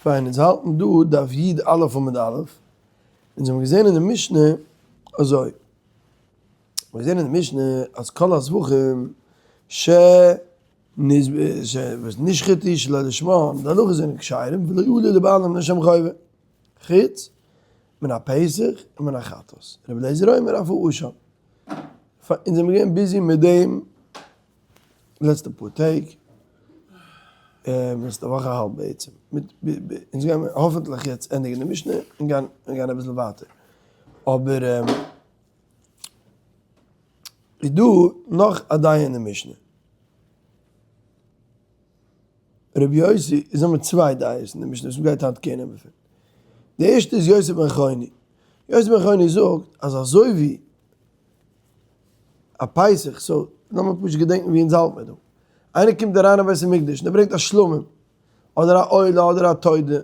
פיין, אונז האלטן דא דף י א עמוד א', אונז האבן געזען אין די משנה אזוי, מיר געזען אין די משנה אז כל הזבחים ש וואס נשחטו שלא לשמה, די הלכות זענען כשרים ולא עלו לבעלים לשם חובה, חוץ מן הפסח און מן החטאת, רבי אליעזר אומר אף האשם. אונז זעמיר געווען busy מיט דעם לעצטע פאר טעג, לעצטע וואך א האלב בעצם, אונז גיימיר האפענטליך יעצט ענדיגן די משנה און גיין און גיין אביסל ווייטער, אבער איז דא נאך א דעה אין די משנה, רבי יוסי, איז האבן מיר צוויי דעות אין די משנה וואס מ'גייט היינט קעיר נעמען פון, די ערשטע איז יוסי בן חוני, יוסי בן חוני זאגט אז אזוי ווי א פסח, so לאמיר פשוט געדענקן ווי אונז האלט מיר דא. איינער קומט אריין אין בית המקדש און ער ברענגט א שלמים, אדער א עולה אדער א תודה,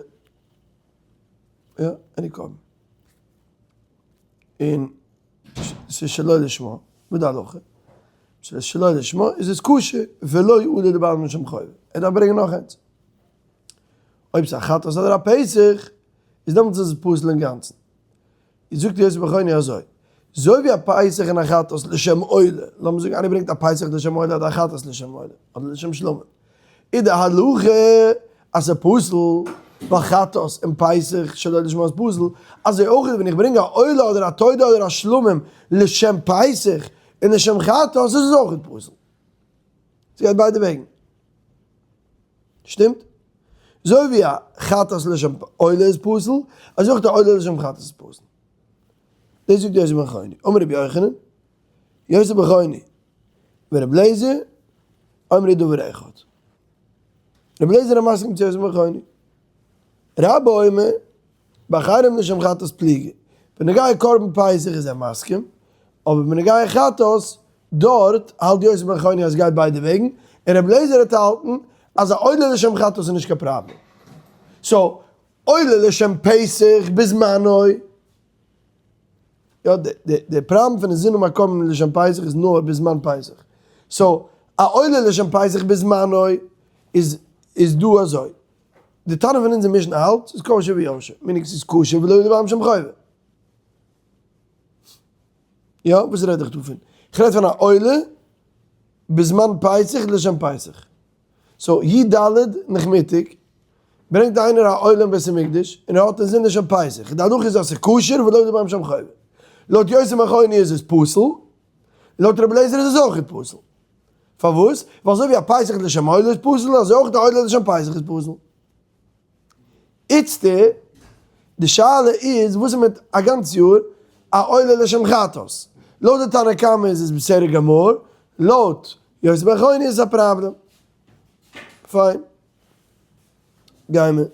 יא, any קרבן, און ס'איז שלא לשמה, וואס איז די הלכה? ס'איז שלא לשמה איז עס כשר ולא עלה לבעלים לשם חובה, ער דארף ברענגען נאך איינס. אויב ס'איז א חטאת אדער א פסח, איז דעמאלטס איז עס פסול אינגאנצן. זאגט יוסי בן חוני אזוי, אזוי ווי א פסח און א חטאת לשם עולה, לאמיר זאגן איינער ברענגט א פסח לשם עולה אדער א חטאת לשם עולה, אדער לשם שלמים, איז די הלכה אז ס'איז פסול, ווייל חטאת און פסח שלא לשמה איז פסול, אזוי אויך ווען איך ברענג א עולה אדער א תודה אדער א שלמים לשם פסח און לשם חטאת איז עס אויך פסול. ס'גייט ביידע וועגן. שטימט? אזוי ווי א חטאת לשם עולה איז פסול, אזוי אויך די עולה לשם חטאת איז פסול. דאס זאגט יוסי בן חוני. אמר רבי יוחנן, יוסי בן חוני ורבי אליעזר אמרו דבר אחד. רבי אליעזר איז מסכים צו יוסי בן חוני. רבה אומר, באחרים לשם חטאת פליגי. בנוגע קרבן פסח איז ער מסכים, אבער בנוגע חטאת, דארט האלט יוסי בן חוני אז גייט ביידע וועגן, און רבי אליעזר האט האלטן אז א עולה לשם חטאת איז נישט קיין פראבלעם. so, עולה לשם פסח בזמנו, יא, די פראבלעם פון אינזין האבן א קרבן לשם פסח איז נאר בזמן פסח. so, א עולה לשם פסח בזמנו איז איז דא אזוי. די תנא פון אונזער משנה האלט ס'איז כשר ויושר, meaning ס'איז כשר ולא לבעלים שם חובה. יא, וואס רעד איך דא פון? איך רעד פון א עולה בזמן פסח לשם פסח. so י ד נאכמיטאג ברענגט איינער א עולה אין בית המקדש און ער האט אינזין לשם פסח, די הלכה איז אז ס'איז כשר ולא לבעלים שם חובה. לויט יוסי בן חוני איז עס פסול, לויט רבי אליעזר איז עס אויכעט פסול. פארוואס? ווייל אזוי ווי א פסח לשם עולה איז פסול, אזוי אויך די עולה לשם פסח איז פסול. איצטער, די שאלה איז, וואס איז מיט א גאנץ יאר א עולה לשם חטאת? לויט די תנא קמא איז עס בסדר גמור, לויט יוסי בן חוני איז עס א פראבלעם. פיין. גיימער.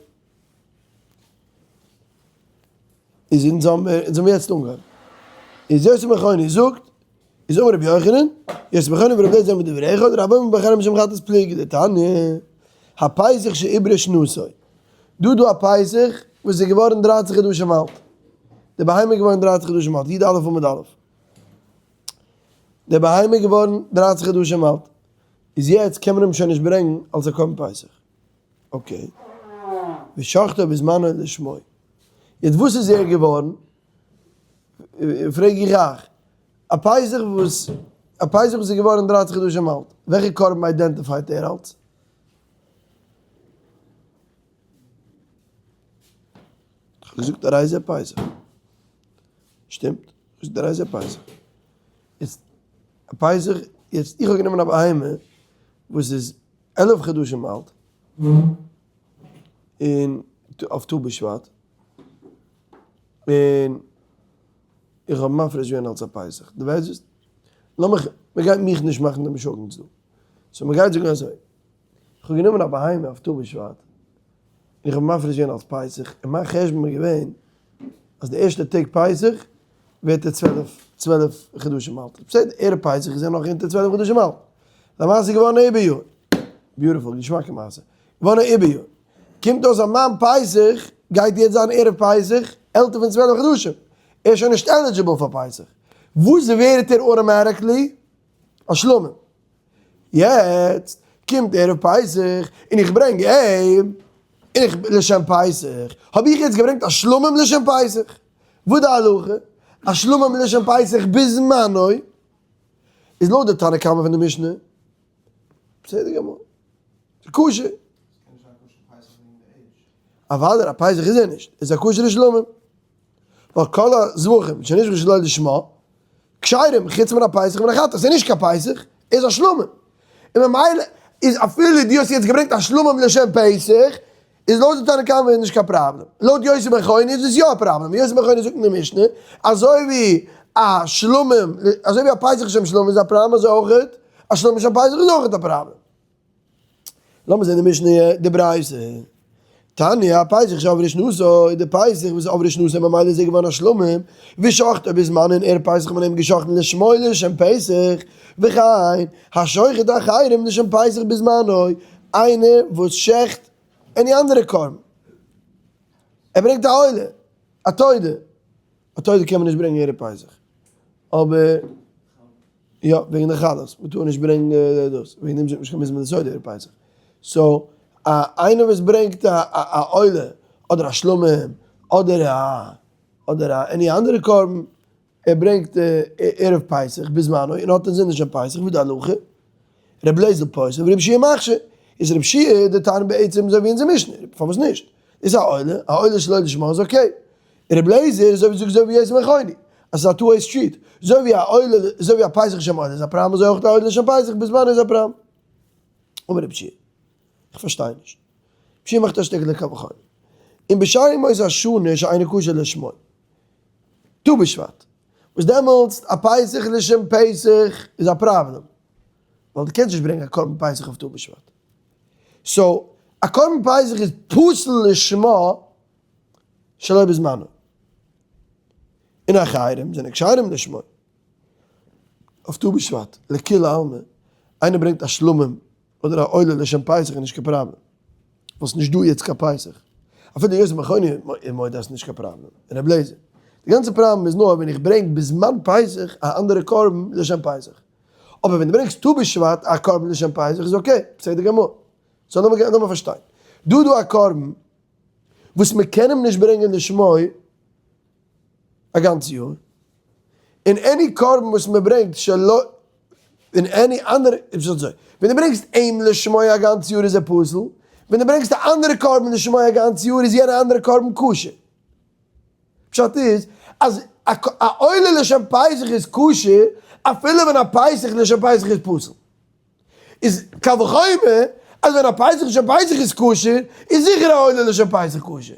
איז אונז האמיר, אונז האמיר יעצט אנגעהויבן. איז יוסי בן חוני זאגט, איז אמר רבי יוחנן, יוסי בן חוני ורבי אליעזר אמרו דבר אחד, רבה אמר באחרים לשם חטאת פליגי דתניא, הפסח שעיברה שנתו. דא דא א פסח וואס איז געווארן דרייצן חדשים אלט. די בהמה איז געווארן דרייצן חדשים אלט, י א עמוד א'. די בהמה איז געווארן דרייצן חדשים אלט. איז יעצט קען מען אים שוין נישט ברענגן אלס א קרבן פסח. okay. ושחטו בזמנו לשמו. יעצט וואס איז ער געווארן? פרעג איך אייך, א פסח וואס, א פסח וואס איז געווארן דרייצן חדשים אלט, וועלכע קרבן identify ט ער אלס? כ'האב געזאגט הרי זה פסח. שטימט? כ'האב געזאגט הרי זה פסח. יעצט, א פסח, יעצט איך האב גענומען א בהמה וואס איז 11 חדשים אלט, און אויף ט"ו בשבט, און איך האב מפריש געווען אלס א פסח, דו ווייסט וואס? לאמיך, מען גייט מיך נישט מאכן די משוגעת דא, so מען גייט זאגן אזוי, איך האב גענומען א בהמה אויף ט"ו בשבט, און איך האב מפריש געווען אלס פסח, און מיין חשבון איז געווען אז די ערשטע טעג פסח ווערט ער 12, 12 חדשים אלט, בסדר, ערב פסח איז ער נאך אונטער 12 חדשים אלט, למעשה איז געווארן עיבור יאר, beautiful, געשמאקע מעשה, געווארן א עיבור יאר, קומט אויס אז מיין פסח גייט יעצט זיין ערב פסח עלטער פון 12 חדשים, ער איז שוין נישט eligible פאר פסח, וואס ווערט ער automatically? א שלמים. יעצט קומט ערב פסח און איך ברענג אים. איך לשם פסח, האב איך יעצט געברענגט א שלמים לשם פסח, וואס די הלכה? א שלמים לשם פסח בזמנו איז לויט די תנא קמא פון די משנה, בסדר גמור, כשר. אוודאי א פסח איז ער נישט, איז א כשר'ע שלמים. ווייל כל הזבחים שנשחטו שלא לשמה, כשרים חוץ מן הפסח ומן החטאת, ס'איז נישט קיין פסח, איז א שלמים. און ממילא איז אפילו דו האסט יעצט געברענגט א שלמים לשם פסח, איז לויט די תנא קמא איז נישט קיין פראבלעם. לויט יוסי בן חוני איז עס יא א פראבלעם. יוסי בן חוני זאגט אין די משנה, אזוי ווי א שלמים, אזוי ווי א פסח לשם שלמים איז א פראבלעם אזוי אויך א שלמים לשם פסח איז אויך א פראבלעם. לאמיר זען די משנה די ברייתא. תניא, הפסח שעברה שנתו, די פסח וואס עברה שנתו ממילא איז ער געווארן א שלמים, ושחטו בזמנו און ערב פסח האט מען אים געשחטן לשמו לשם פסח, וכן, השוחט אחרים לשם פסח בזמנו, איינער וואס שעכט any אנדערע קרבן, ער ברענגט א עולה, א תודה, א תודה קען מען נישט ברענגען ערב פסח, אבער. יא, וועגן די חלות, מען טאר נישט ברענגען דאס, וועגן דעם זאגט מען נישט קיין מזמור לתודה ערב פסח. so, א איינער וואס ברענגט א א עולה, אדער א שלמים, אדער א אדער א any אנדערע קרבן, ער ברענגט ערב פסח בזמנו און האט אינזין נישט קיין פסח, ווי די הלכה, רבי אליעזר פוסל ורבי יהושע מכשיר, איז רבי יהושע די טענה בעצם אזוי ווי אונזער משנה, פארוואס נישט? איז א עולה, א עולה שלא לשמה איז okay. רבי אליעזר איז אזוי ווי זאגט אזוי ווי יוסי בן חוני, אז ס'איז א two way street, אזוי ווי א עולה, אזוי ווי א פסח לשם עולה איז א פראבלעם אזוי אויך א עולה לשם פסח בזמנו איז א פראבלעם. אמר רבי יהושע, איך פארשטיי נישט. רבי יהושע מאכט א שטיקל קל וחומר. אם בשאר ימות השנה שאינו כשר לשמו. טו בשבט. וואס דעמאלטס א פסח לשם פסח איז א פראבלעם. ווייל דו קענסט נישט ברענגען א קרבן פסח אויף טו בשבט. so, א קרבן פסח איז פסול לשמה שלא בזמנו. און אחרים זענען כשרים לשמו. אויף טו בשבט, לכולי עלמא, איינער ברענגט א שלמים אדער א עולה לשם פסח איז נישט קיין פראבלעם. ווייל ס'נישט דא יעצט קיין פסח. אפילו יוסי בן חוני איז מודה אז ס'נישט קיין פראבלעם. און רבי אליעזר. די גאנצע פראבלעם איז נאר ווען איך ברענג בזמן פסח א אנדערע קרבן לשם פסח. אבער ווען דו ברענגסט טו בשבט א קרבן לשם פסח איז okay, בסדר גמור. so לאמיר לאמיר פארשטיין. דא איז דא א קרבן וואס מען קען אים נישט ברענגען לשמו א גאנץ יאר, און any קרבן וואס מען ברענגט שלא, און any אנדערע, איז אזוי, ווען דו ברענגסט אים לשמו א גאנץ יאר איז ער פסול, ווען דו ברענגסט א אנדערע קרבן לשמו א גאנץ יאר איז יענע אנדערע קרבן כשר. פשט איז אז א עולה לשם פסח איז כשר אפילו ווען א פסח לשם פסח איז פסול. איז קל וחומר אז ווען א פסח לשם פסח איז כשר איז זיכער א עולה לשם פסח כשר.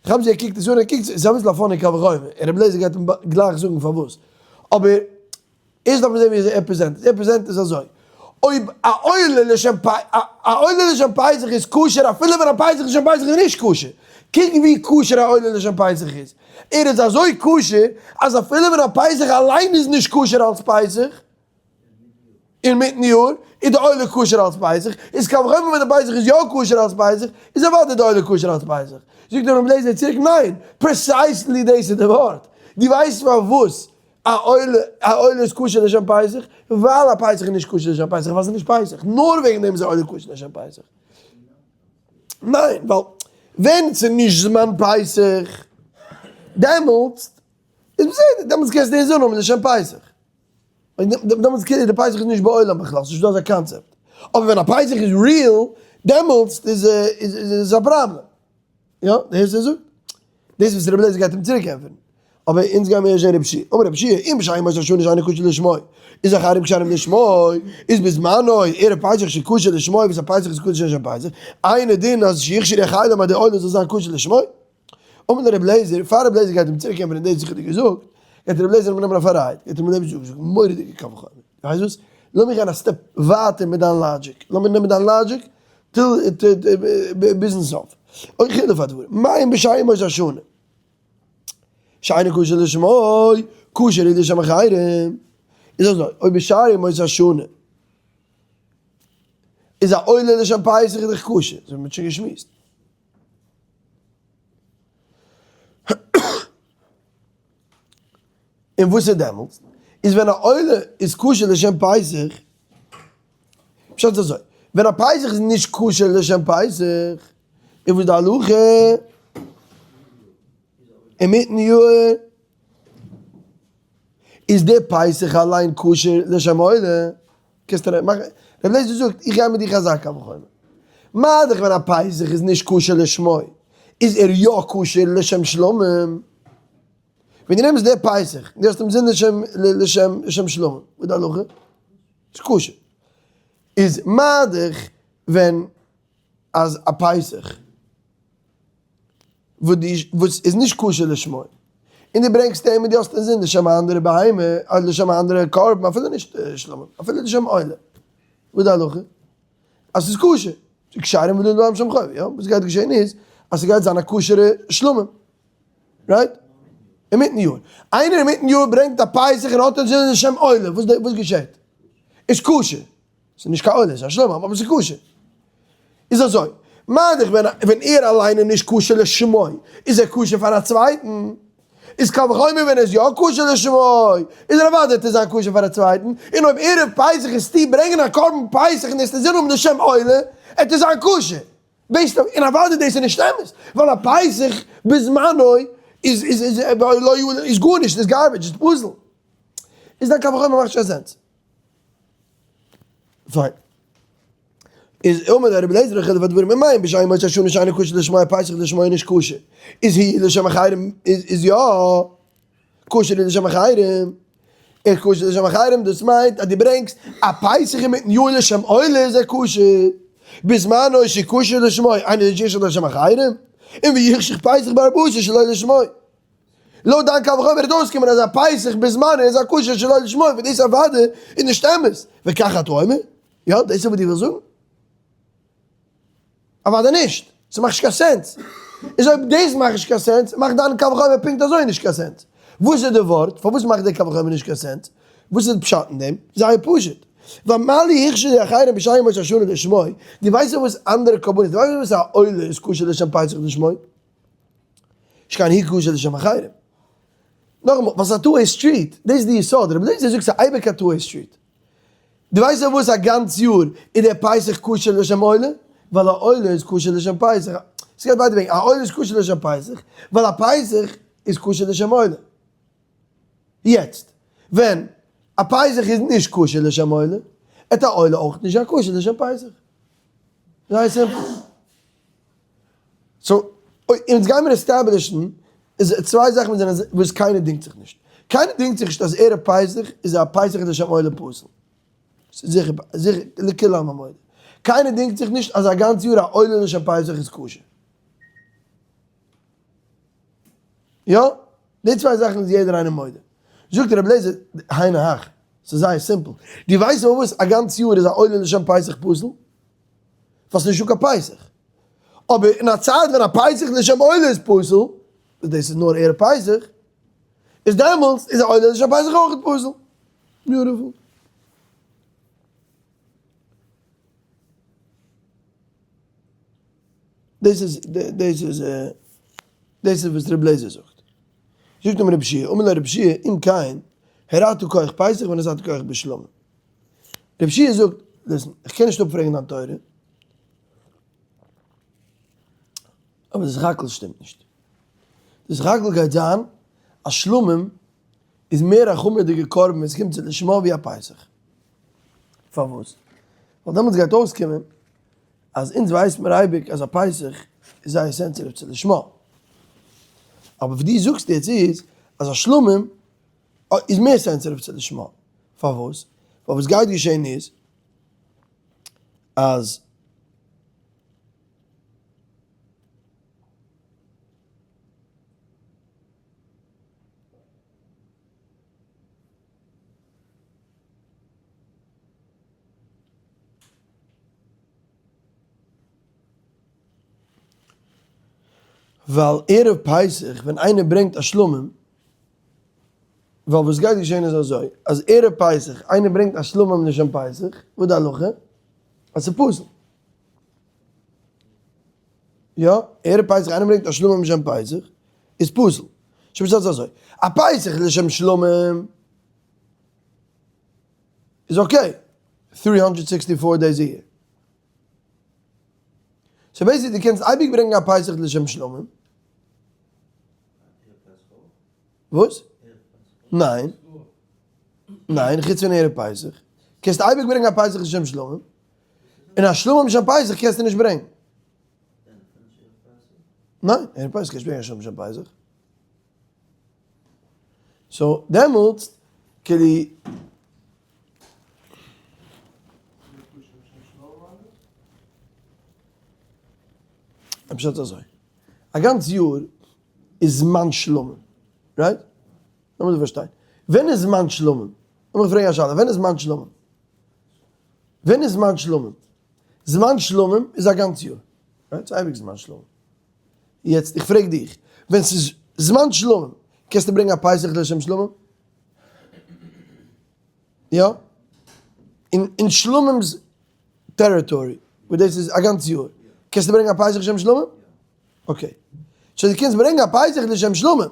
כאפ זי ער קוקט עס אן ער קוקט ס'איז אביסל א funny קל וחומר און רבי אליעזר גייט אים גלייך זאגן פארוואס אבער ערשט דארף מען זען ווי אזוי ער present עס ער present עס אזוי אויב א עולה לשם פ א עולה לשם פסח איז כשר אפילו ווען א פסח לשם פסח איז נישט כשר קוק ווי כשר א עולה לשם פסח איז ער איז אזוי כשר אז אפילו ווען א פסח אליין איז נישט כשר אלס פסח אינמיטן יאר איז די עולה כשר אלס פסח, איז קל וחומר ווען די פסח איז יא כשר אלס פסח, איז אוודאי די עולה כשר אלס פסח. זאגט דער רבי אליעזר צוריק ניין, precisely דאס איז די ווארט, דו ווייסט פארוואס א עולה א עולה איז כשר לשם פסח? ווייל א פסח איז נישט כשר לשם פסח ווייל ס'איז נישט פסח, נאר וועגן דעם איז א עולה כשר לשם פסח. ניין, ווייל ווען ס'איז נישט זמן פסח דעמאלטס איז בסדר, דעמאלטס קענסטו אינזין האבן לשם פסח. דעמאלטס כאילו די פסח איז נישט בעולם בכלל, ס'נישט דא אזא קאנצעפט. אבער ווען א פסח איז real, דעמאלטס איז עס א פראבלעם. יא, דו הערסט וואס ער זאגט? דאס וואס רבי אליעזר גייט אים צוריק ענטפערן. אבער אונז גיימיר ערשט זען רבי יהושע. אמר רבי יהושע, אם בשאר ימות השנה שאינו כשר לשמו, איז אחרים כשרים לשמו, איז בזמנו, ערב פסח שכשר לשמו, וואס א פסח איז כשר לשם פסח, אינו דין אז שיכשרו אחרים אז די עולה זאל זיין כשר לשמו. אמר לרבי אליעזר, פאר רבי אליעזר גייט אים צוריק ענטפערן דאס וואס איך האב דיר געזאגט, גייט רבי אליעזר אים נעמען אויף א ride, גייט אים רבי אליעזר זאגן, מורא'דיגע קל וחומר, דו ווייסט וואס, לאמיר גיין א step ווייטער מיט דיין logic, לאמיר נעמען דיין logic ביזן סוף, אוי חילוף הדברים, מה אם בשאר ימות השנה, שאינו כשר לשמו, כשר הוא לשם אחרים, איז אזוי, אויב בשאר ימות השנה, איז א עולה לשם פסח איז דאך כשר, אזוי ווי מ'האט שוין געשמועסט. און וואס איז דעמאלטס? איז ווען א עולה איז כשר לשם פסח, פשט איז אזוי, ווען א פסח איז נישט כשר לשם פסח, און וואס איז די הלכה אינמיטן יאר? איז די פסח אליין כשר לשם עולה? קענסט אריין מאכן, רבי אליעזר זאגט איך גיי מיט דיך אזא קל וחומר, מה דאך ווען א פסח איז נישט כשר לשמו, איז ער יא כשר לשם שלמים? ווען דו נעמסט די פסח און דו האסט אים זין לשם לשם לשם שלמים, וואס איז די הלכה? איז כשר. איז מה דאך ווען אז א פסח וואס די וואס איז נישט כשר לשמו, און דו ברענגסט אים און דו האסט אינזין לשם א אנדערע בהמה, אדער לשם א אנדערע קרבן, אפילו נישט שלמים, אפילו לשם עולה, וואס איז די הלכה? אז ס'איז כשר, ס'איז כשרים ולא לבעלים שם חוב, יא? וואס גייט געשען איז, אז ס'גייט זיין א כשר'ע שלמים, right? אינמיטן יאר. איינער אינמיטן יאר ברענגט א פסח און האט אינזין לשם עולה, וואס וואס געשעט? איז כשר. ס'איז נישט קיין עולה, ס'איז א שלמים, אבער ס'איז כשר. איז אזוי, מה דאך ווען ווען ער אליין איז נישט כשר לשמו, איז ער כשר פאר א צווייטן. איז קל וחומר ווען ער איז יא כשר לשמו, איז ער אוודאי וועט ער זיין כשר פאר א צווייטן, און אויב ערב פסח וועסטו ברענגען א קרבן פסח און וועסט אינזין האבן לשם עולה, עט ער זיין כשר. based אויף, און אוודאי דאס איז נישט אמת, ווייל א פסח בזמנו איז איז איז איז גארנישט, איז garbage, איז פסול. איז דיין קל וחומר מאכט נישט קיין sense. פיין. איז אמר רבי אליעזר חילוף הדברים אם אין בשאר ימות השנה שאינו כשר לשמו פסח לשמו איז נישט כשר איז הוא לשם אחרים איז יא כשר איז לשם אחרים איז כשר לשם אחרים דאס מיינט אז דו ברענגסט א פסח אינמיטן יאר לשם עולה איז ער כשר בזמנו שכשר לשמו אינו כשר לשם אחרים און ויחשך פסח בארבעה שלא לשמו לויט דיין קל וחומר וועט אויסקומען אז א פסח בזמנו איז א כשר שלא לשמו און דאס אוודאי איז נישט אמת, וכך אתה אומר? יא, דאס איז וואס דו ווילסט זאגן? אוודאי נישט, ס'מאכט נישט קיין sense. איז אויב דאס מאכט נישט קיין sense, מאכט דיין קל וחומר פונקט אזוי נישט קיין sense. וואס איז די ווארט? פארוואס מאכט די קל וחומר נישט קיין sense? וואס איז פשט אין דעם? זייער פשוט. ווייל מה לי הכשיר אחרים בשאר ימות השנה לשמו, דו ווייסט פארוואס אנדערע קרבנות, דו ווייסט פארוואס א עולה איז כשר לשם פסח לשמו? שכן הוא כשר לשם אחרים. נאכאמאל, ווייל ס'איז א two way street, דאס איז די יסוד, רבי אליעזר זאגט ס'איז אייביג א two way street. דו ווייסט פארוואס א גאנץ יאר איז דער פסח כשר לשם עולה? ווייל א עולה איז כשר לשם פסח. ס'גייט ביידע וועגן, א עולה איז כשר לשם פסח, ווייל א פסח איז כשר לשם עולה. יעצט, ווען א פסח איז נישט כשר לשם עולה, עט א עולה אויך נישט זיין כשר לשם פסח. זייער simple. so, אונז גיימיר establish ן איז צוויי זאכן וואס זענען וואס קיינער דינגט זיך נישט. קיינער דינגט זיך נישט אז ערב פסח איז א פסח לשם עולה פסול. ס'איז זיכער זיכער לכולם המודה. קיינער דינגט זיך נישט אז א גאנץ יאר א עולה לשם פסח איז כשר. יא? די צוויי זאכן איז יעדער איינער מודה. זאגט רבי אליעזר, היינו הך, ס'איז זייער simple. דו ווייסט פארוואס א גאנץ יאר איז א עולה לשם פסח פסול? ווייל ס'איז נישטא קיין פסח. אבער אין א צייט ווען א פסח לשם עולה איז פסול, וואס דאס איז נאר ערב פסח, איז דעמאלטס איז א עולה לשם פסח אויך פסול. beautiful. דאס איז דאס איז דאס איז וואס רבי אליעזר זאגט. זאגט אים רבי יהושע, אמר לו רבי יהושע, אם כן, הראת כח פסח ונתת כח בשלמים. רבי יהושע זאגט, listen, איך קען נישט אפפרעגן דיין תורה, אבער די סך הכל שטימט נישט. די סך הכל גייט זיין אז שלמים איז מער א חמור'דיגע קרבן ווען ס'קומט צו לשמה ווי א פסח. פארוואס? ווייל דעמאלטס גייט אויסקומען אז אונז ווייסט מיר אייביג אז א פסח איז זייער sensitive צו לשמה. אבער וואס דו זאגסט יעצט איז אז א שלמים איז מער sensitive צו לשמה. פארוואס? ווייל וואס גייט געשען איז אז ווייל ערב פסח ווען איינער ברענגט א שלמים, ווייל וואס גייט געשען איז אזוי, אז ערב פסח איינער ברענגט א שלמים לשם פסח, וואס די הלכה? אז ס'איז פסול. יא, ערב פסח איינער ברענגט א שלמים לשם פסח, איז פסול. שוין פשט איז אזוי, א פסח לשם שלמים איז okay, 364 days a year. So basically דו קענסט אייביג ברענגען א פסח לשם שלמים. וואס? ניין. ניין, חוץ פון ערב פסח. קענסט אייביג ברענגען א פסח לשם שלמים. און א שלמים לשם פסח קענסטו נישט ברענגען. ניין, ערב פסח קענסט ברענגען א שלמים לשם פסח. So דעמאלטס כאילו. פשט אזוי, א גאנץ יאר איז זמן שלמים, right? לאמיר דא פארשטיין, ווען איז זמן שלמים? לאמיך פרעגן א שאלה, ווען איז זמן שלמים? ווען איז זמן שלמים? זמן שלמים איז א גאנץ יאר, right? ס'איז אייביג זמן שלמים. יעצט איך פרעג דיך, ווען ס'איז זמן שלמים, קענסטו ברענגען א פסח לשם שלמים? יא? אין שלמים'ס territory, וואס דאס איז א גאנץ יאר, קענסטו ברענגען א פסח לשם שלמים? Okay. So דו קענסט ברענגען א פסח לשם שלמים,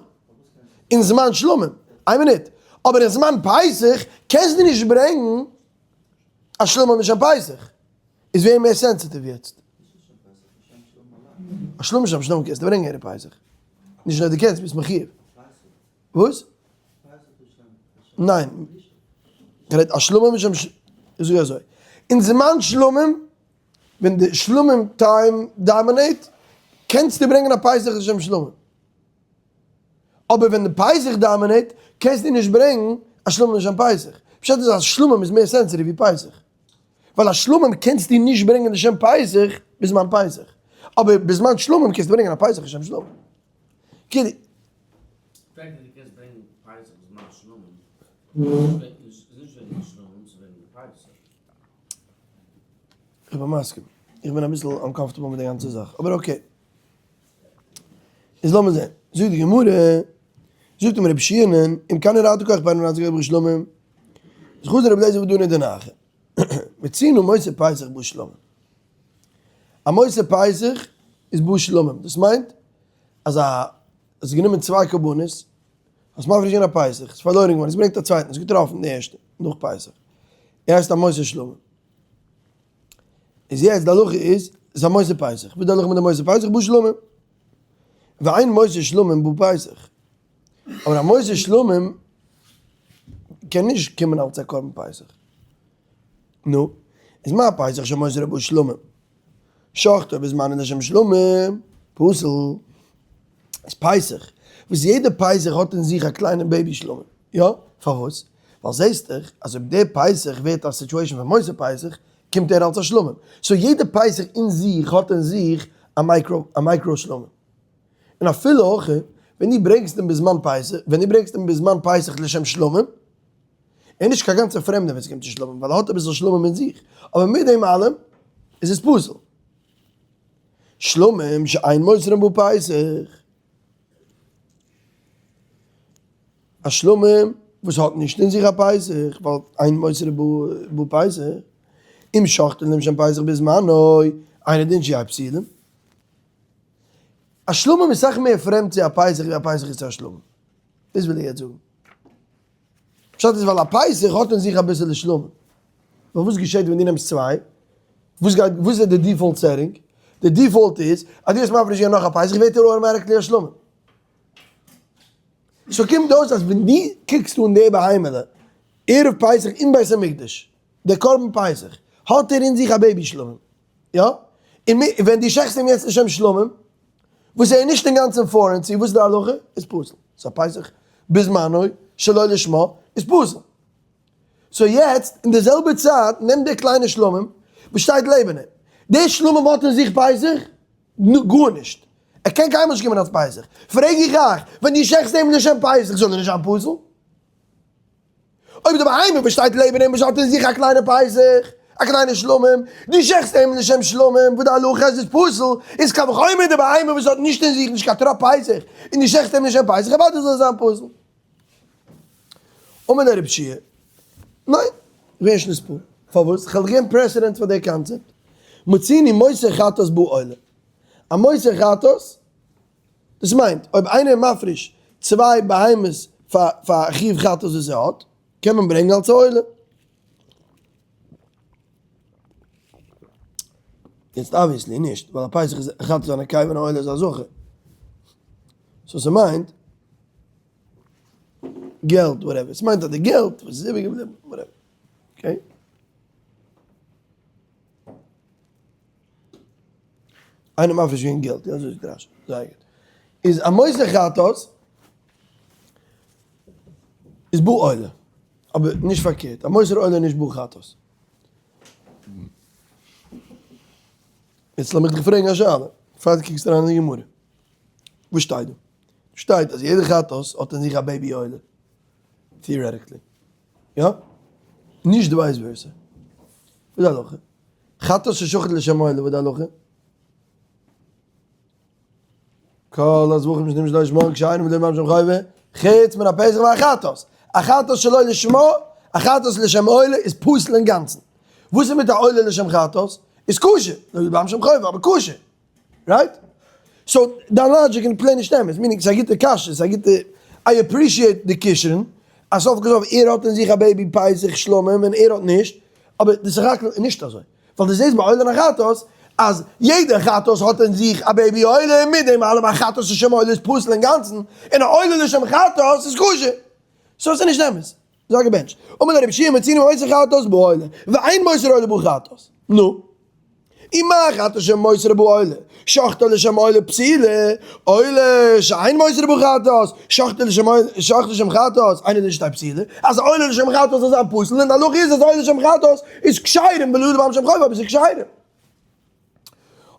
אין זמן שלמים, איין מינוט, אבער אין זמן פסח קענסטו נישט ברענגן א שלמים לשם פסח. איז ווער מער sensitive יעצט? א שלמים לשם שלמים קענסטו ברענגען ערב פסח. נישט נאר דו קענסט, ביסט מחיוב. וואס? ניין. כ'רעד א שלמים לשם ש. איך זאג אזוי. אין זמן שלמים, ווען די שלמים time dominate, קענסטו ברענגען א פסח לשם שלמים. אבער ווען די פסח dominate, קענסטו נישט ברענגן א שלמים לשם פסח. פשט איז אז שלמים איז מער sensitive ווי פסח. ווייל א שלמים קענסטו נישט ברענגען לשם פסח בזמן פסח. אבער בזמן שלמים קענסטו ברענגען א פסח לשם שלמים. כאילו. פאקט אז דו קענסט ברענגען פסח בזמן שלמים, איז נישט וועגן די שלמים, ס'איז וועגן די פסח. איך בין מסכים. איך בין אביסל uncomfortable מיט די גאנצע זאך, אבער okay. איז לאמיר זען. זאגט די גמרא, זאגט אים רבי שיענן, אם כן הורדת כח בין רז גבי שלמים, איז חזר רבי אליעזר ודנא דנחי. מצינו מוסר פסח בא שלמים. א מוסר פסח איז בא שלמים. דאס מיינט אז א האסט גענומען צוויי קרבנות, האסט מפריש געווען א פסח, איז פארלוירן געווארן, האסט געברענגט א צווייטן, האסט געטראפן די ערשטע נאך פסח, ער הייסט א מוסר שלמים. איז יעצט די הלכה איז, איז א מוסר פסח, וואס איז די הלכה מיט די מוסר פסח? בא שלמים. ואין מוסר שלמים בא פסח. אבער א מוסר שלמים קען נישט קומען אלס א קרבן פסח. נו, איז מה פסח שמוסר בא שלמים? שחטו בזמנו לשם שלמים, פסול. איז פסח, וואס יעדע פסח האט אין זיך א קליינע baby שלמים, יא? פארוואס? ווייל זעסט דאך אז אויב דער פסח ווערט א situation פון מוסר פסח, קומט ער אלס א שלמים. So יעדע פסח אין זיך האט אין זיך א micro, א micro שלמים. און אפילו אויך ווען דו ברענגסט אים בזמן פסח, ווען דו ברענגסט אים בזמן פסח לשם שלמים, ער איז נישט קיין גאנצער פרעמדער ווען ס'קומט צו שלמים, ווייל ער האט אביסל שלמים אין זיך, אבער מיט דעם אלעם איז עס פסול. שלמים שאין מוסרין בו פסח. א שלמים וואס האט נישט אין זיך א פסח, ווייל אין מוסרין בו פסח, אם שחטן לשם פסח בזמנו, אינו דין שיהיו פסולים. א שלמים איז סאך מער פרעמד צו א פסח ווי א פסח איז צו א שלמים. דאס וויל איך יעצט זאגן. פשט איז ווייל א פסח האט אין זיך אביסעלע שלמים. נאר וואס געשעט ווען דו נעמסט צוויי? וואס גייט, וואס איז די default setting? די default איז אז דו האסט מפריש געווען נאך א פסח ווערט ער automatically א שלמים. So קומט אויס אז ווען דו קוקסט אן די בהמה'לע ערב פסח אין בית המקדש, דער קרבן פסח, האט ער אין זיך א baby שלמים. יא? און ווען דו שעכסט אים יעצט לשם שלמים, וואס ער איז נישט אינגאנצן foreign צו וואס איז די הלכה? איז פסול. So פסח בזמנו שלא לשמה איז פסול. So יעצט אין די זעלבע צייט נעם די קליינע שלמים וואס שטייט לעבן אים. די שלמים האט אין זיך פסח? גארנישט. ער קען קיינמאל נישט קומען אלס פסח. פרעג איך אייך, ווען דו שעכסט אים לשם פסח זאל ער נישט זיין פסול? אויב די בהמה וואס שטייט לעבן אים וואס האט אין זיך א קליינע פסח, א קליינע שלמים, דו שעכסט אים לשם שלמים, וואס די הלכה איז איז פסול, איז קל וחומר די בהמה וואס האט נישט אין זיך נישט קיין טראפ פסח, און דו שעכסט אים לשם פסח, אוודאי זאל עס זיין פסול. אמר ליה רב שיע, ניין, ווער נישט נספור. פארוואס? כ'וועל דיך געבן precedent פאר די קאנצעפט. מצינו מוסר חטאת בא עולה. א מוסר חטאת, דאס מיינט, אויב איינער איז מפריש צוויי בהמות פאר פאר א חיוב חטאת וואס ער האט, קען מען ברענגען אלס א עולה. יעצט obviously נישט, ווייל א פסח איז א חטאת איז א נקבה און א עולה איז א זכר. so ס'מיינט געלט whatever, ס'מיינט אז די געלט וואס איז איבערגעבליבן whatever. Okay. איינער מפריש געווען געלט, יא אזוי זאגט רש"י, זייער גוט. איז א מותר חטאת איז בא עולה, אבער נישט פארקערט, א מותר עולה איז נישט בא חטאת. יעצט לאמיך דיך פרעגן א שאלה, פאר דו קוקסט אריין אין די גמרא, וואס שטייט דא? שטייט אז יעדע חטאת האט אין זיך א baby עולה, theoretically, יא? נישט די vice versa. וואס איז די הלכה? חטאת ששחט לשם עולה, וואס איז די הלכה? כל הזבחים שנמשחו שלא לשמה כשרים ולא ממש חובה, חוץ מן הפסח והחטאת. א חטאת שלא לשמה, א חטאת לשם עולה איז פסול אינגאנצן. וואס איז מיט א עולה לשם חטאת? איז כשר, לא ממש חובה, אבער כשר. Right? So דיין logic איז plain נישט אמת, meaning ס'איז א גוטע קשיא, ס'איז א גוטע, I appreciate די כשרון, אז סוף כל סוף ער האט אין זיך א baby פסח שלמים און ער האט נישט, אבער די סך הכל איז נישט אזוי, ווייל דו זעסט ביי עולה און חטאת אז יעדע חטאת האט אין זיך א baby עולה און מיט דעם אלעם א חטאת לשם עולה איז פסול אינגאנצן און א עולה לשם חטאת איז כשר, so ס'איז נישט אמת. זיי געבענטשט. אמר לרבי יהושע מצינו מוסר חטאת בא עולה, ואין מוסר עולה בא חטאת. נו. ומה חטאת שמוסר בא עולה, שחטו לשם עולה פסולה, עולה שאין מוסר בא חטאת, שחטו לשם עולה, שחטו לשם חטאת, אינו דין שתהא פסולה, אז עולה לשם חטאת זאל זיין פסול, און די הלכה איז אז עולה לשם חטאת איז כשרים ולא לבם שם חובה, אבער ס'איז כשרים.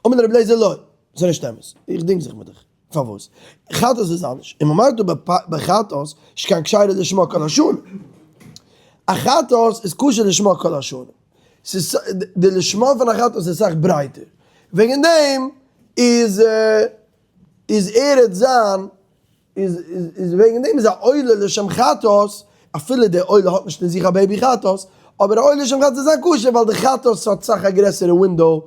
אמר לרבי אליעזר לא, ס'איז נישט אמת, איך דינג זיך מיט דיך. פארוואס? חטאת איז אנדערש. אם אמרת בחטאת שכאן כשרה לשמה כל השנה. א חטאת איז כשר לשמה כל השנה. ס'איז די לשמה פון א חטאת איז אסאך ברייטער. וועגן דעם איז איז ער וועט זיין איז איז וועגן דעם איז א עולה לשם חטאת, אפילו די עולה האט נישט אין זיך א baby חטאת, אבער א עולה לשם חטאת איז זיין כשר ווייל די חטאת האט סאך א גרעסערע window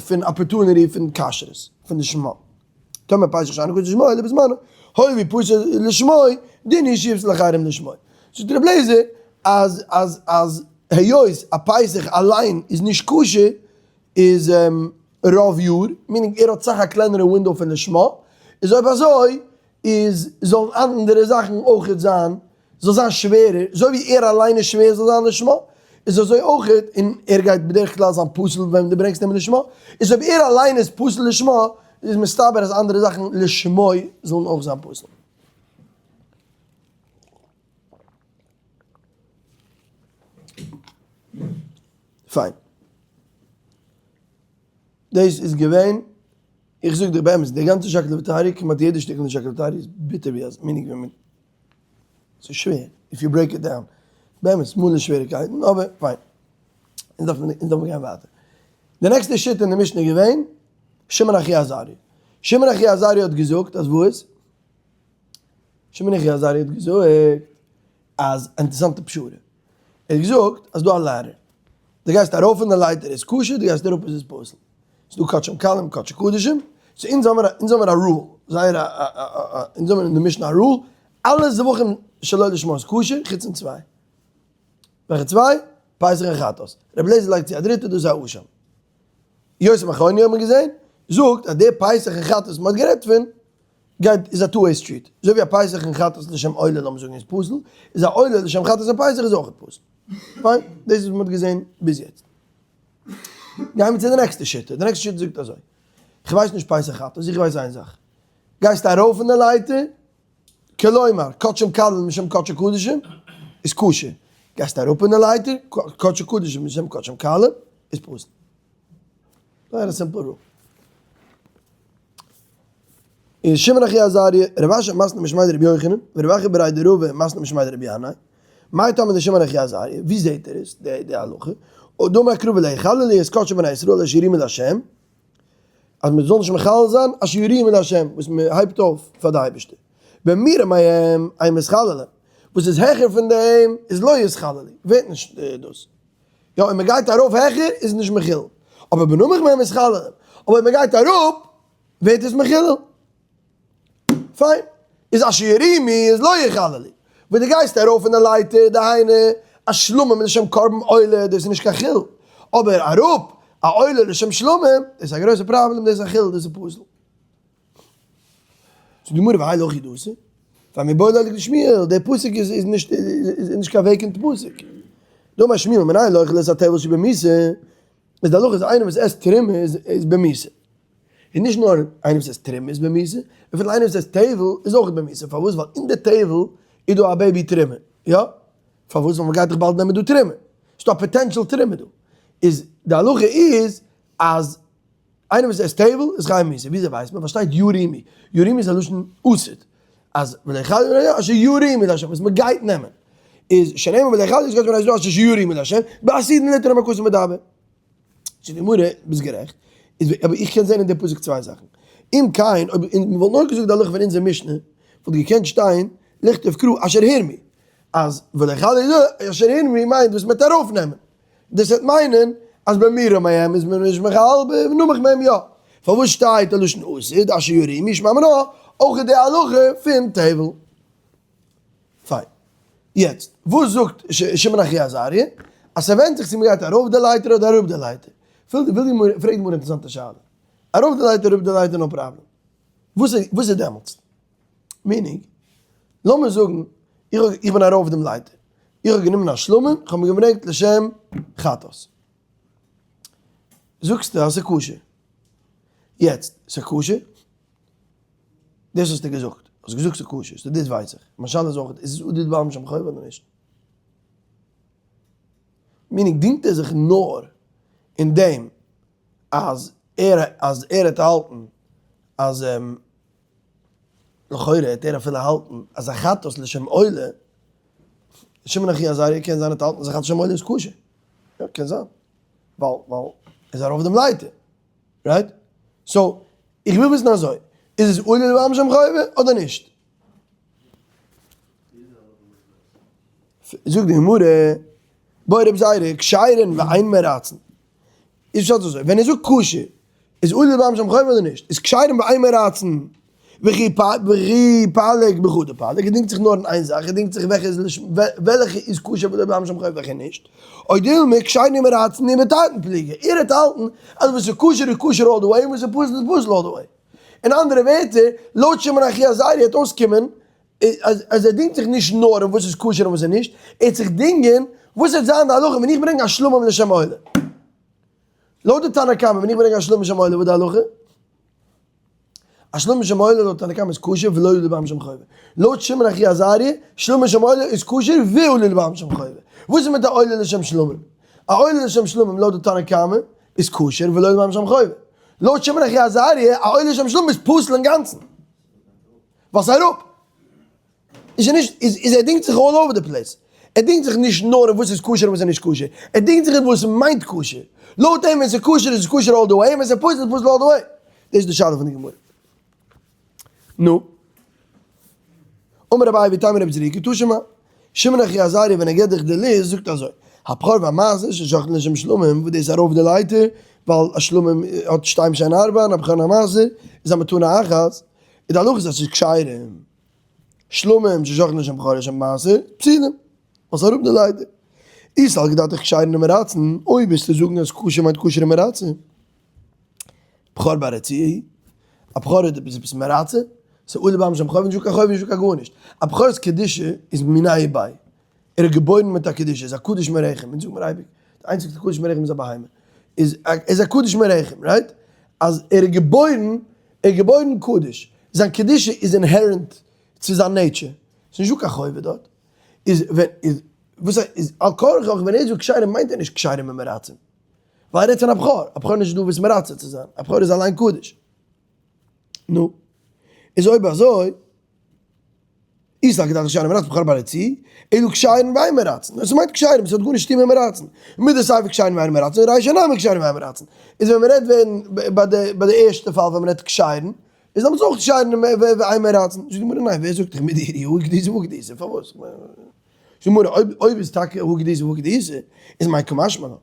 פון opportunity פון כשרות, פון לשמה. טאמער פסח שאינו כשר לשמו אלא בזמנו, הואיל והוא פסול לשמו, דין הוא שיפסול אחרים לשמו. זאגט רבי אליעזר אז אז אז היות א פסח אליין איז נישט כשר איז רוב יאר, meaning ער האט סאך א קלענערע window פון לשמה, איז אויב אזוי איז זאלן אנדערע זאכן אויכעט זיין, זאל זיין שווערער, אזוי ווי ער אליין איז שווער זאל זיין לשמה, איז אזוי אויכעט, און ער גייט בדרך כלל זיין פסול ווען דו ברענגסט אים לשמה, איז אויב ער אליין איז פסול לשמה, איז מסתבר אז אנדערע זאכן לשמו זאלן אויך זיין פסול. פיין. דאס איז געווען, איך זאג דיר באמת, די גאנצע שקלא וטריא, כמעט יעדע שטיקל אין שקלא וטריא איז ביטער ווי אז meaning ווען מען, ס'איז שווער, if you break it down, באמת מלא שוועריקייטן, אבער פיין, אונז דארף מען, אונז דארף מען גיין ווייטער. די נעקסטע שיטה אין די משנה איז געווען, שמעון אחי עזריה. שמעון אחי עזריה האט געזאגט אז וואס? שמעון אחי עזריה האט געזאגט אז, אינטערעסאנטע פשרה, ער האט געזאגט אז דא א ladder, דו גייסט ארויף אין די לייטער איז כשר, דו גייסט אראפ איז עס פסול. ס'איז דא קדשים קלים קדשי קדשים, so אונז האמיר אונז האמיר א rule, זייער א א א אונז האמיר אין די משנה א rule, אלע זבחים שלא לשמה איז כשר, חוץ פון צוויי. וועלכע צוויי? פסח און חטאת. רבי אליעזר לייגט צו א דריטע, דאס איז א אשם. יוסף בן חוני האט מען געזען, זאגט אז די פסח און חטאת וואס מ'האט גערעדט פון, גייט איז א two way street, אזוי ווי א פסח און חטאת לשם עולה לאמיר זאגן איז פסול, איז א עולה לשם חטאת און פסח איז אויכעט פסול. פיין, דאס איז וואס מ'האט געזען ביז יעצט. גייען מיר צו די נעקסטע שיטה, די נעקסטע שיטה זאגט אזוי, כ'ווייס נישט פסח חטאת, איך ווייס איין זאך, גייסט ארויף אין די לייטער, כלומר, קדשים קלים משם קדשי קדשים, איז כשר, גייסט אראפ אין די לייטער, קדשי קדשים משם קדשים קלים, איז פסול. זייער א simple rule. איז שמעון אחי עזריה, רב אשי מתני משמיה דרבי יוחנן, ורב אחא בריה דרבא מתני משמיה דרבי ינאי, מאי טעמא דשמעון אחי עזריה, ווי זעהט ער עס די הלכה? דאמר קרא ולא יחללו את קדשי בני ישראל אשר ירימו לה', אז מען זאל נישט מחלל זיין אשר ירימו לה', וואס מען הייבט אויף פאר די אייבערשטער, במורם מהם אין מתחללים, וואס איז העכער פון דעם איז לא יתחללו, ווערט נישט דאס. יא אויב מען גייט ארויף העכער איז נישט מחולל, אבער בנמוך מהם מתחללים, אבער אויב מען גייט אראפ ווערט עס מחולל. פיין, איז אשר ירימו איז לא יחללו, ווען דו גייסט ארויף אין די לייטער, דהיינו א שלמים לשם קרבן עולה, דאס איז נישט קיין חילול, אבער אראפ, א א עולה לשם שלמים, דאס איז א גרויסע פראבלעם, דאס איז א חילול, דאס איז פסול. זאגט די גמרא והאי לא הכי דאתא, פאר מיבעי ליה לכדשמואל, דער פסוק איז איז נישט איז נישט קיין vacant פסוק. דאמר שמואל מנין לאוכל את הטבל שבמיתה, איז די הלכה איז איינער וואס עסט תרומה איז איז במיתה. און נישט נאר איינער וואס עסט תרומה איז במיתה, אפילו איינער וואס עסט טבל איז אויך במיתה, פארוואס? ווייל אין די טבל איז דא א baby תרומה, יא? פארוואס? ווייל מ'גייט דאך באלד נעמען דא תרומה, ס'דא א potential תרומה דא, איז די הלכה איז אז איינער וואס עסט טבל איז חייב מיתה, וויאזוי ווייסט מען? ווייל שטייט ירימו, ירימו איז א לשון עתיד, אז ולא יכלה אשר ירימו לה', וואס מ'גייט נעמען, איז שנאמר ולא יכלה אשר ירימו לה', בעתידין ליתרם הכתוב מדבר. זאגט די גמרא, ביסט גערעכט, איז אבער איך קען זען אין די פסוק צוויי זאכן, אם כן, אויב מען וואלט נאר געזאגט די הלכה פון אונזער משנה, וואלט געקענט שטיין לכתוב קרא אשר הרמו, אז ולא יכלה אשר הרמו מיינט וואס מען וועט ארויפנעמען, דאס וועט מיינען אז במורם מהם איז מען נישט מחלל, בנמוך מהם יא. פארוואס שטייט א לשון עתיד אשר ירימו שמע מינה אויך איז די הלכה פון טבל. פיין. יעצט, וואס זאגט שמעון אחי עזריה? אז ס'ווענדט זיך צו מ'גייט ארויף די לייטער אדער אראפ די לייטער. וויל די גמרא, פרעגט די גמרא אינטערעסאנטע שאלה. ארויף די לייטער אראפ די לייטער no problem. וואס איז וואס איז דעמאלטס? meaning, לאמיר זאגן איך האב איך בין ארויף דעם לייטער, איך האב גענומען א שלמים, איך האב אים געברענגט לשם חטאת. זאגסטו אז ס'איז כשר. יעצט, ס'איז כשר? דאס האסטו געזאגט, האסט געזאגט ס'איז כשר, so דאס ווייס איך. מיין שאלה איז אויך, איז עס עדיף בעל משם חובה אדער נישט? meaning דינגט ער זיך נאר אין דעם אז ער אז ער האט האלטן אז לכאורה העט ער אפילו האלטן אז א חטאת לשם עולה, שמעון אחי עזריה קען זיין האט האלטן אז א חטאת לשם עולה איז כשר, יא קען זיין, ווייל ווייל ער איז ארויף דעם לייטער. right? so, איך וויל וויסן אזוי, איז עס עולה לבעל משם חובה אדער נישט? זאגט די גמרא, בעי רבי זירא, כשרין ואין מרצין. איז פשט אזוי, ווען ער זאגט כשר, איז עולה לבעל משם חובה אדער נישט? איז כשרין ואין מרצין, וכי פליג בחדא פליג, ער דינגט זיך נאר אין איין זאך, ער דינגט זיך וועלכע איז כשר ולא לבעל משם חובה וועלכע נישט. או דילמא כשרין ומרצין ובתרתין פליגי, ער האט האלטן אז וואס איז כשר איז כשר all the way און וואס איז פסול איז פסול all the way. אין אנדערע ווערטער, לויט שמעון אחי עזריה וועט אויסקומען אז אז ער דינגט זיך נישט נאר אין וואס איז כשר און וואס איז נישט, ער וועט זיך דינגען וואס וועט זיין די הלכה ווען איך ברענג א שלמים לשם עולה. לויט די תנא קמא ווען איך ברענג א שלמים לשם עולה וואס איז די הלכה? א שלמים לשם עולה לויט תנא קמא איז כשר ולא עולה לבעל משם חובה. לויט שמעון אחי עזריה, שלמים לשם עולה איז כשר ועולה לבעל משם חובה. וואס איז מיט א עולה לשם שלמים? א עולה לשם שלמים לויט די תנא קמא איז כשר ולא לבעל משם חובה. לויט שמעון אחי עזריה, א עולה לשם שלמים איז פסול אינגאנצן. ווייל ס'איז אראפ. איז ער נישט, איז איז ער דינגט זיך all over the place. ער דינגט זיך נישט נאר אין וואס איז כשר און וואס איז נישט כשר. ער דינגט זיך אין וואס מיינט כשר. לויט אים ווען ס'איז כשר איז עס כשר all the way, און ווען ס'איז פסול איז פסול all the way. דאס איז די שאלה פון די גמרא. נו. אמר אביי ואיתימא רבי זריקא תא שמע. שמעון אחי עזריה ווען ער געבט דיך די list זאגט אזוי, הבכור והמעשר ששחטן לשם שלמים, וואס דאס איז ארויף די לייטער, ווייל א שלמים האט שתיים שהן ארבע און א בכור און א מעשר איז א מתנה אחת, איז די הלכה איז אז ס'איז כשרים. שלמים ששחטן לשם בכור לשם מעשר, פסולים. וואס אראפ די לייטער. אי סלקא דעתך כשרין ומרצין, אויב וועסטו זאגן אז כשר מיינט כשר און מרצה. בכור ברציעה, א בכור איז עפעס עפעס מרצה, ס'איז עולה בעם שם חוב, נישטא קיין חוב נישטא קיין גארנישט. א בכור'ס קדושה איז מיניה וביה. ער איז געבוירן מיט א קדושה, איז א קדוש מרחם, אונז זאגן מיר אייביג, די איינציגסטע קדוש מרחם איז א בהמה. איז איז א קדוש מרחם, right? אז ער איז געבוירן, ער איז געבוירן קדוש. זיין קדושה איז inherent צו זיין nature. ס'איז נישטא קיין חובה דארט. איז ווען איז וואס איז על כרחך ווען ער זאגט כשרים מיינט ער נישט כשרים ומרצים. ווייל ער רעדט פון א בכור, א בכור איז נישט דא וואס מרצה צו זיין, א בכור איז אליין קדוש. נו, איז אויב אזוי, אי סלקא דעתך כשרים ומרצין בכור ברצועה, אלא כשרים ואין מרצין, עס מיינט כשרים, עס האט גארנישט צו טון מיט מרצין, מדסיפא כשרים ואין מרצין, רישא נמי כשרים ואין מרצין, איז ווען מען רעדט ווען ביי די ביי די ערשטע פאל ווען מען רעדט כשרים, איז דעמאלטס אויך כשרים ואין מרצין, זאגט די גמרא ניין, ווער זאגט דיך מידי הא כדאיתא והא כדאיתא, פארוואס? זאגט די גמרא אויב אויב איז טאקע הא כדאיתא והא כדאיתא, איז מאי קא משמע לן? און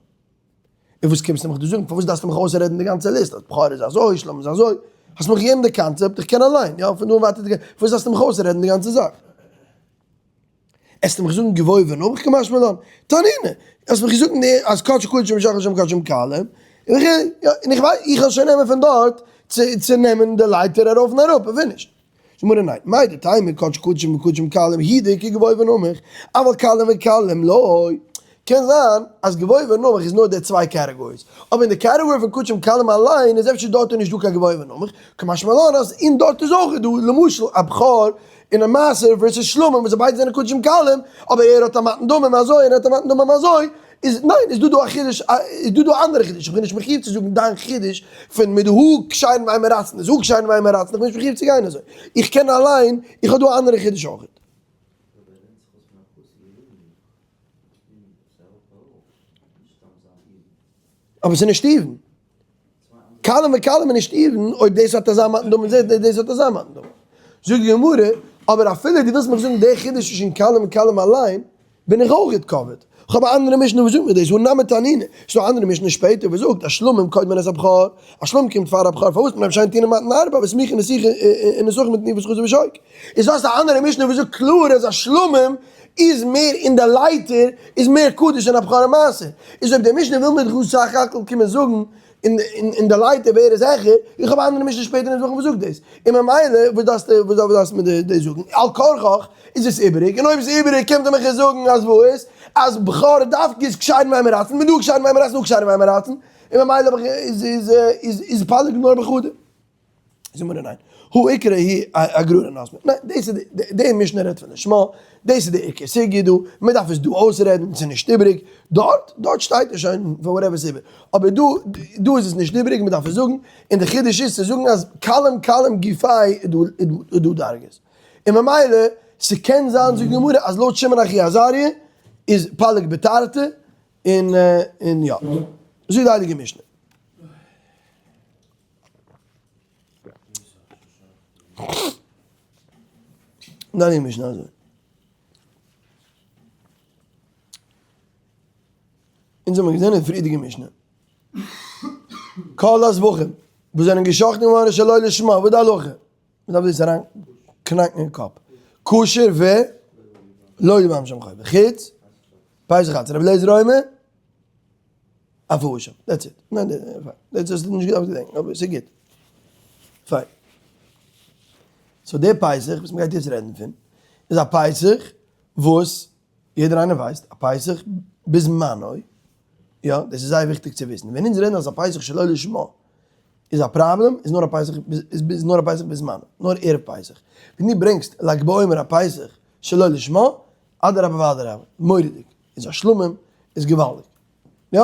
וואס קומסטו מיך דא זאגן? פארוואס דארפסטו מיך אויסרעדן די גאנצע list? אז בכור איז אזוי, שלמים איז אזוי. האסט מיך געגעבן די קאנצעפט, איך קען אליין, יא, פון דא און ווייטער, פארוואס דארפסטו מיך אויסרעדן די גאנצע זאך? עסטו מיך זאגן גבוה ונמוך קא משמע לן? תנינא, האסט מיך געזאגט אז קדשי קדשים ושחר שם קדשים קלים. און איך, יא, און איך ווייס, איך וועל שוין נעמען פון דארט צו צו נעמען די לייטער ארויף און אראפ, און ווען נישט? זאגט גמרא ניין, מהו דתימא כאטש קדשים וקדשים קלים הוא דאיכא גבוה ונמוך, אבל קלים וקלים לא. קען זיין אז גבוה ונמוך איז נאר די צוויי categories, אבער אין די category פון קדשים קלים אליין איז אפשר דארט איז נישט דא קיין גבוה ונמוך, קא משמע לן אז אין דארט איז אויך דא, למשל א בכור און א מעשר versus שלמים וואס זיי ביידע זענען קדשים קלים, אבער ער האט א מתן דמים אזוי און ער האט א מתן דמים אזוי, איז ניין איז דא דא א חידוש איז דא דא א אנדערע חידוש, איך בין נישט מחיוב צו זאגן דיין חידוש פון מיט הא כשרין ואין מרצין איז הא כשרין ואין מרצין, איך בין נישט מחיוב צו גיין אזוי, איך קען אליין, איך האב דא א אנדערע חידוש אויך. אבער ס'איז נישט even. קלים וקלים איז נישט even אויב דאס האט אזא מתן דמים און דאס האט אזא מתן דמים. זאגט די גמרא, אבער אפילו דו ווילסט מיך זאגן די חידוש צווישן קלים און קלים אליין, בין איך אויך גוט covered. כ'האב א אנדערע משנה וואס זאגט מיר דאס, הא נמי תנינא. ס'דא א אנדערע משנה שפעטער וואס זאגט אז שלמים קודמין את הבכור, א שלמים קומט פאר א בכור, פארוואס? מפני שאין טעונין מתן הרבה, וסמוכין און נסכים בתנופת חזה ושוק. איז דאס א אנדערע משנה וואס זאגט קלאר אז א שלמים איז מער אין די לייטער איז מער קדוש אין א בכור ומעשר, איז אויב די משנה וויל מיר דא סך הכל קומען זאגן אין די לייטער ווער איז העכער, איך האב א אנדערע משנה שפעטער אין זבחים וואס זאגט דאס, און ממילא וואס דארפסטו וואס דארפסטו מיר דאס זאגן, על כרחך איז עס איבעריג, און אויב איז איבעריג קומט ער מיך עס זאגן אז וואס? אז בכור דווקא איז כשרין ואין מרצין, מיט דא כשרין ואין מרצין דא כשרין ואין מרצין, און ממילא איז איז איז פאליג נאר בחדא. זאגט מיר ניין, הא עיקרא היא אגרא נאסמע, ניין דאס איז די, די משנה רעדט פון לשמה, דאס איז די עיקר סוגיא דא, מען דארף עס דא אויסרעדן, ס'איז נישט איבריג, דארט, דארט שטייט עס שוין פאר whatever סיבה, אבער דא, דא איז עס נישט איבריג, מען דארף עס זאגן, און די חידוש איז צו זאגן אז קלים קלים גופיה איז דא דא דרגות, און ממילא ס'קען זיין זאגט די גמרא אז לויט שמעון אחי עזריה איז פליג בתרתי, און און יא, זאגט די הייליגע משנה. ניין ניין משנה אזוי. אונז האבן געזען אין פריערדיגע משנה. כל הזבחים וואס זענען געשאכטן געווארן שלא לשמה, וואס די הלכה? מ'דארף דאס אריין קנאקן אין קאפ. כשר ו לא לבעל שם חובה. חוץ פסח חצר. רבי אליעזר אומר אף הוא אשם. That's it. ניין, פיין. דאס האסטו נישט געדארפט געדענקען, אבער ס'איז גוט. פיין. So די פסח וואס מ'גייט יעצט רעדן פון, איז א פסח וואס יעדער איינער ווייסט, א פסח בזמנו, יא, דאס איז זייער וויכטיג צו וויסן. ווען אונז רעדן אז א פסח שלא לשמה איז א פראבלעם, איז נאר א פסח, איז נאר א פסח בזמנו, נאר ערב פסח. ווען דו ברענגסט לג בעומר א פסח שלא לשמה, אדרבה ואדרבה, מורא'דיג, איז א שלמים, איז געוואלדיג. יא?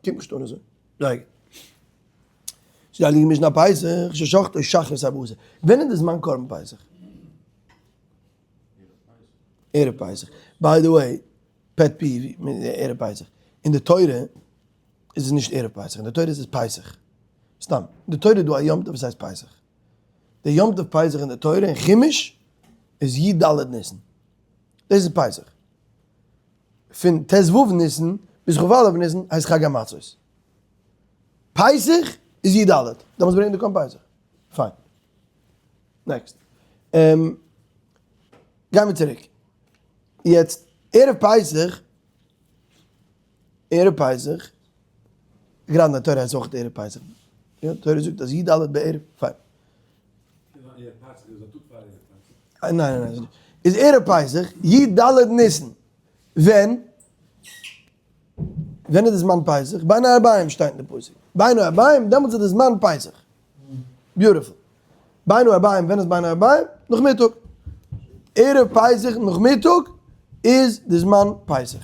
קומט נישט אן אזוי. זייער גוט. ס'איז די הייליגע משנה פסח, ששחטו שחרית ארבעה עשר. ווען איז די זמן קרבן פסח? ערב פסח. By the way, pet peeve, ערב פסח. אין די תורה איז עס נישט ערב פסח, אין די תורה איז עס פסח. סתם, אין די תורה איז דא א יום טוב וואס הייסט פסח. די יום טוב פסח אין די תורה אין חומש איז י ד ניסן. דאס איז פסח. פון ט ו ניסן ביז כ א ניסן הייסט חג המצות. פסח איז י ד, דעמאלטס ברענגט די קרבן פסח. פיין. Next. גיימיר צוריק. יעצט ערב פסח, ערב פסח, גראדע אין די תורה הייסט אויך ערב פסח. יא, די תורה זאגט אז י ד בערב, פיין. ניין ניין ניין, איז ערב פסח, י ד ניסן, ווען? ווען איז די זמן פסח? בין הערביים שטייט אין די פסוק, בין הערביים דעמאלטס איז די זמן פסח, beautiful, בין הערביים ווען איז בין הערביים? נאכמיטאג, ערב פסח נאכמיטאג איז די זמן פסח,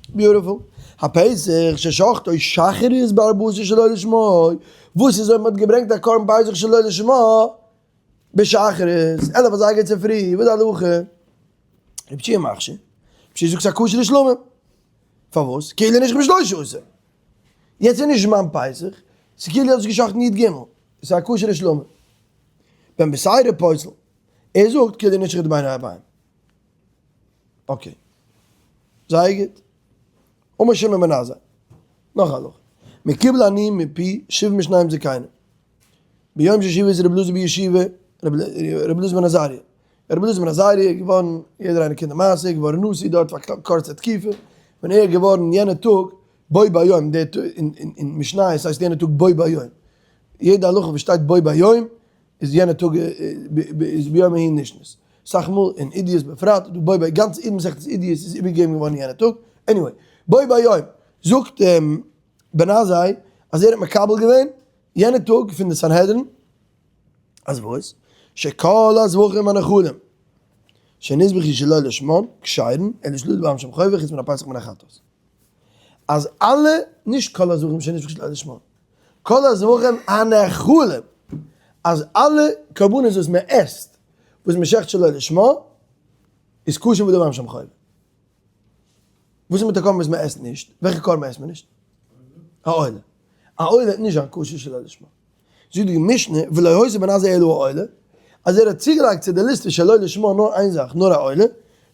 beautiful, הפסח ששחטו שחרית בארבעה עשר שלא לשמה, וואס איז אויב מען האט געברענגט א קרבן פסח שלא לשמה בשחרית, 11 אזייגער צופרי, וואס איז די הלכה? רבי יהושע מכשיר, רבי יהושע זאגט ס'איז א כשר'ע שלמים, פארוואס? כאילו נישט בשלושה עשר, יעצט איז נישט זמן פסח, ס'איז כאילו האט עס געשאכטן י ג, ס'איז א כשר'ע שלמים. בן בתירא פוסל, ער זאגט כאילו נשחט בין הערביים. Okay, זייער גוט. אמר שמעון בן עזאי, נאך א הלכה, מקובל אני מפי שבעים ושניים זקנים, ביום שישיבת רבי אלעזר בישיבה, רבי אלעזר בן עזריה, רבי אלעזר בן עזריה איז געווארן, יעדער איינער קען די מעשה, איז געווארן נשיא דארט פאר א קורצע תקופה, ווען ער איז געווארן יענע טאג. בו ביום, אין משניות הייסט יענע טאג בו ביום, יעדע הלכה וואס שטייט בו ביום איז יענע טאג איז ביום ההוא נשנית, אסאך מאל אין עדיות בפרט איז דא בו ביום, גאנץ מסכת עדיות איז איבערגעגעבן געווארן יענע טאג, anyway, בו ביום זאגט בן עזאי אז ער האט מקבל געווען יענע טאג פון די סנהדרין אז וואס? שכל הזבחים הנאכלים שנזבחו שלא לשמן כשרין אלא שלא לבעלים שם חובה חוץ מן הפסח ומן החטאת. אז אלע, נישט כל הזבחים שנזבחו שלא לשמן, כל הזבחים הנאכלים, אז אלע קרבנות וואס מען עסט וואס מען שעכט שלא לשמה איז כשר ולבעלים שם חובה. וואס איז מיט א קרבן וואס מען עסט נישט? וועלכע קרבן עסט מען נישט? א עולה. א עולה וועט נישט זיין כשר שלא לשמה. זאגט די משנה, ולא הוסיף בן עזאי אלא העולה, אז ער האט צוגעלייגט צו די ליסטע שלא לשמה נאר איין זאך, נאר א עולה,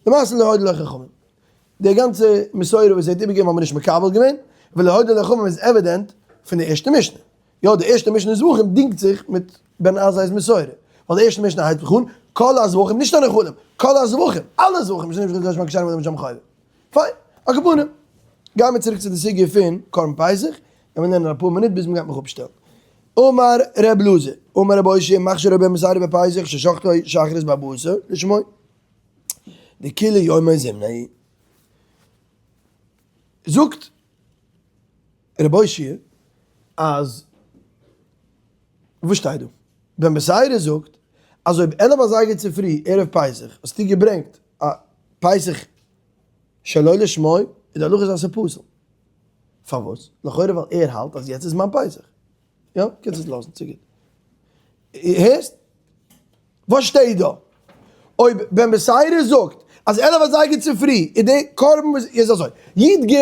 למעשה לא הודו לו חכמים. די גאנצע מסורה וואס ער האט איבערגעגעבן האט מען נישט מקבל געווען, ולא הודו לו חכמים איז evident פון די ערשטע משנה. יא, די ערשטע משנה אין זבחים דינגט זיך מיט בן עזאי'ס מסורה, ווייל די ערשטע משנה הייבט זיך אן, כל הזבחים, נישט הנאכלים, כל הזבחים, אלע זבחים, שנזבחו שלא לשמה כשרים ולא לשם חובה. פיין, על כל פנים, גייען מיר צוריק צו די סוגיא פון קרבן פסח, גיימיר לערנען אפאר מינוט ביז מ'גייט מיך אפשטעלן. אמר ר' אלעזר, אמר רבי אושעיא, מכשיר רבי מסייע בפסח ששחטו שחרית בארבעה לשמו, דכולי יומא זימנא. זאגט רבי אושעיא אז וואס שטייט דא? בן בתירא זאגט אז אויב 11 אזייגער צופרי ערב פסח האסטו געברענגט א פסח שלא לשמו איז די הלכה אז ס'איז פסול. פארוואס? לכאורה ווייל ער האלט אז יעצט איז זמן פסח. יא, קענסט עס לאזן, ס'גוט. הערסט? וואס שטייט דא? אויב בן בתירא זאגט אז 11 אזייגער צופרי איז די קרבן וואס איז אזוי, י ג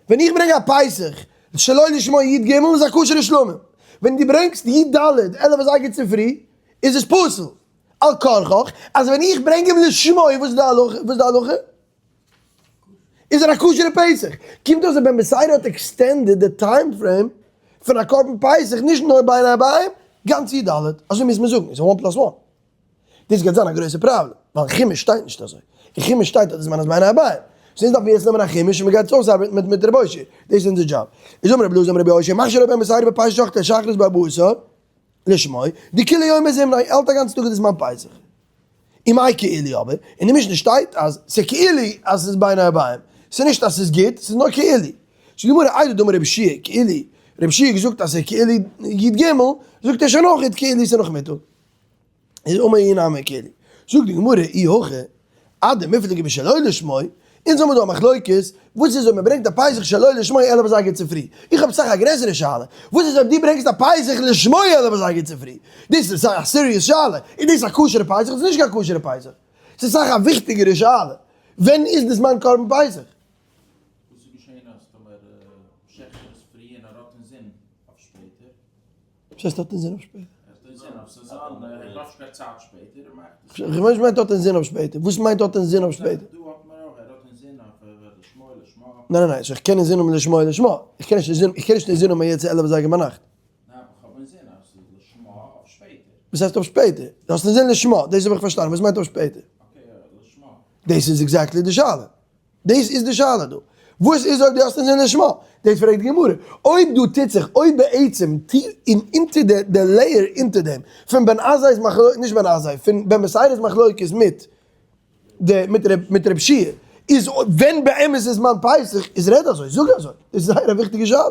ווען איך ברענג א פסח שלא לשמו י ג איז א כשר'ע שלמים, ווען דו ברענגסט י ד 11 אזייגער צופרי איז עס פסול, על כרחך אז ווען איך ברענג אים לשמו וואס איז די הלכה? וואס איז די הלכה? איז ער א כשר'ע פסח. קומט אויס אז בן בתירא האט extended די time frame פון א קרבן פסח נישט נאר בין הערביים, גאנץ י ד, אזוי מוז מען זאגן, איז one plus one. דאס גייט זיין א גרויסע פראבלעם, ווייל אין חומש שטייט נישט אזוי. אין חומש שטייט אז די זמן איז בין הערביים. סאו אונז דארף מיר יעצט נעמען א חומש און מ'גייט עס אויסארבעטן מיט מיט ר' אושעיא. דאס איז אונזער דזשאב. איז אמר רבי אלעזר אמר רבי אושעיא, מכשיר רבי בן בתירא בפסח שחטו שחרית בארבעה עשר לשמו, דכולי יומא זימנא, האלט א גאנצן טאג איז די זמן פסח. ומאי כאילו אבער, אין די משנה שטייט אז ס'איז כאילו אז ס'איז בין הערביים, ס'איז נישט אז ס'איז גוט, ס'איז נאר כאילו. זאגט די גמרא איידי דאמר רבי יהושע כאילו, רבי יהושע האט געזאגט אז ס'איז כאילו י ג, זאגט ער שוין אויך כאילו ס'איז נאכמיטאג. איז אמר אי נמי כאילו. זאגט די גמרא אי הכי, אדמיפלגי בשלא לשמו, אונז האבן דא א מחלוקת, וואס איז אויב מען ברענגט א פסח שלא לשמו 11 אזייגער צופרי? איך האב סאך א גרעסערע שאלה, וואס איז אויב דו ברענגסט א פסח לשמו 11 אזייגער צופרי? דאס איז סאך א serious שאלה, איז דאס א כשר'ע פסח אדער נישט קיין כשר'ע פסח? ס'איז סאך א וויכטיגערע שאלה, ווען איז די זמן קרבן פסח? וואס איז געשען אז טאמער שעכט ער עס פרי און ער האט אינזין אויף שפעטער? וואס הייסט האט אינזין אויף שפעטער? איך ווייס נישט מיינט האט אינזין אויף שפעטער. וואס מיינט האט אינזין אויף שפעטער? ניין ניין ניין, איך קען אינזין האבן לשמו לשמה. איך קען נישט אינזין, איך קען נישט אינזין האבן יעצט 11 אזייגער ביינאכט. וואס הייסט אויף שפעטער? דו האסט אינזין לשמה, דאס האב איך פארשטאנען, וואס מיינט אויף שפעטער? דאס איז exactly די שאלה. דאס איז די שאלה דא. וואס איז אויב דו האסט אינזין לשמה? דאס פרעגט די גמרא. אויב דא טוט זיך, אויב בעצם אין אונטער די די layer אונטער דעם, פון בן עזאי'ס מחלוקת, נישט בן עזאי, פון בן בתירא'ס מחלוקת מיט די מיט ר' מיט ר' יהושע, איז ווען באמת איז זמן פסח, איז רעד אזוי, זאג אזוי. דאס איז זייער א וויכטיגע שאלה.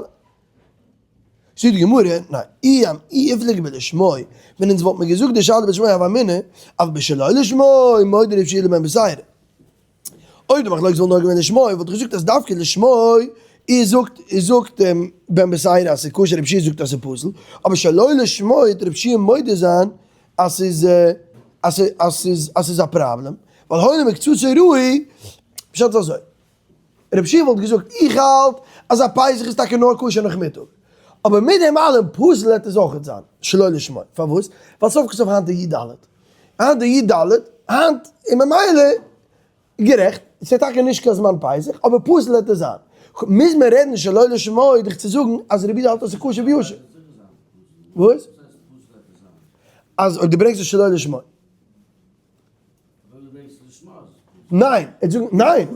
זאגט די גמרא, ניין, אי אי איפליגא בלשמו, ווען אונז וואלט מיר געזאגט די שאלה בלשמו הוה אמינא, אבל בשלא לשמו, מודה ר' יהושע לבן בתירא. אויב די מחלוקת וואלט נאר געווען לשמו, וואלט איך געזאגט אז דווקא לשמו איז זאגט איז זאגט בן בתירא אז ס'איז כשר רב שיע זאגט אז ס'איז פסול, אבער שלא לשמו וועט רב שיע מודה זיין אז ס'איז אז אז ס'איז אז ס'איז א פראבלעם, ווייל הואיל ומקצתו ראוי, פשט איז אזוי, רב שיע וואלט געזאגט איך האלט אז א פסח איז טאקע נאר כשר נאכמיטאג, אבער מיט דעם אלעם פסול וועט עס אויכעט זיין שלא לשמו, פארוואס? ווייל סוף כל סוף היינט איז י ד, היינט איז י ד, היינט און ממילא גערעכט, ס'איז טאקע נישט קיין זמן פסח, אבער פסול וועט עס זיין. מוז מען רעדן שלא לשמו דיך צו זאגן אז רבי יהודה האלט אז ס'איז כשר ויושר. וואס? אז אויב דו ברענגסט עס שלא לשמו. ניין, ער זאגט ניין.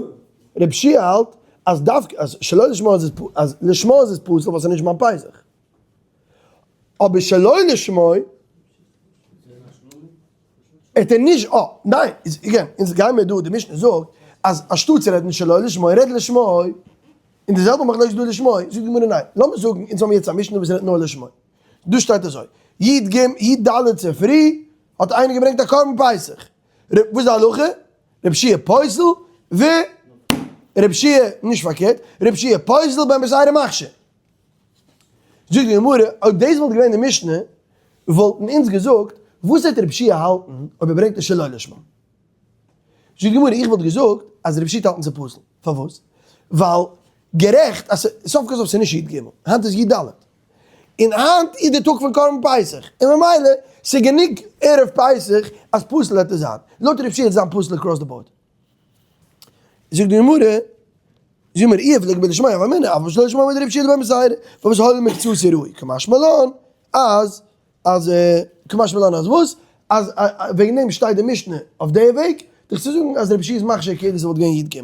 רבי יהושע האלט אז דווקא אז שלא לשמה איז אז לשמה איז עס פסול ווייל ס'איז נישט ביים פסח. אבער שלא לשמה האט ער נישט אה ניין איז again אונז גיימער דא די משנה זאגט אז אנשטאט צו רעדן שלא לשמה רעד לשמה און די זעלבע מחלוקת דא לשמה זאגט די גמרא ניין לאמיר זאגן אונז האבן יעצט א משנה וואס רעדט נאר לשמה דא שטייט אזוי י ג י ד צופרי האט איינער געברענגט א קרבן פסח וואס איז די הלכה? רב שיע פוסל ו רב שיע נישט פארקערט רב שיע פוסל בן בתירא מכשיר. זאגט די גמרא, אויב דאס וואלט געווען די משנה, וואלטן אונז געזאגט, וואס וועט רב שיע האלטן אויב ער ברענגט עס שלא לשמה? זאגט די גמרא, איך וואלט געזאגט אז רב שיע וועט האלטן ס'איז פסול. פארוואס? ווייל גערעכט אז סוף כל סוף ס'איז נישט י ג, היינט איז י ד. און היינט איז די טאג פון קרבן פסח, און ממילא ס'איז גענוג ערב פסח אז פסול וועט עס זיין. לויט רב שיע וועט עס זיין פסול across the board. זאגט די גמרא, זאג מיר אי אפלוג בלשמוע הוה אמינא, אבל בשלא לשמוע מדרבי יהושע בן בתירא, פארוואס הואיל ומקצתו ראוי, קא משמע לן אז אז קא משמע לן אז וואס? אז וועגן דעם שטייט די משנה אויף די וועג, דיך צו זאגן אז רבי יהושע איז מכשיר כאילו ס'וואלט געווען י ג.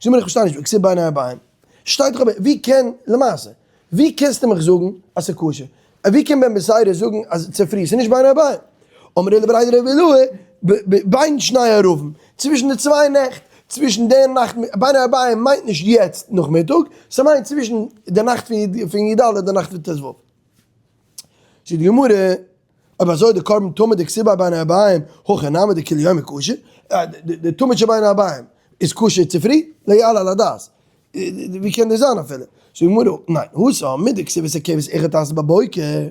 זאג מיר איך פארשטיי נישט, והכתיב בין הערביים שטייט דאך אבער ווי קען למעשה ווי קענסטו מיך זאגן אז ס'איז כשר? ווי קען בן בתירא זאגן אז צופרי ס'איז נישט בין הערביים? אמר עולא בריה דרב אילעא בין שני ערבים, צווישן די צוויי נעכט, צווישן די נאכט, בין הערביים מיינט נישט יעצט נאכמיטאג, ס'מיינט צווישן די נאכט פון י ד און די נאכט פון ט ו. זאגט די גמרא, אויב אזוי די קרבן תמיד דכתיב ביה בין הערביים, הכא נמי דכולי יומא כשר, די תמיד שבין הערביים איז כשר צופרי, לא יעלה על הדעת. ווי קען דאס זיין אפילו? זאגט די גמרא, ניין, התם מדכתיב את הכבש אחד תעשה בבוקר,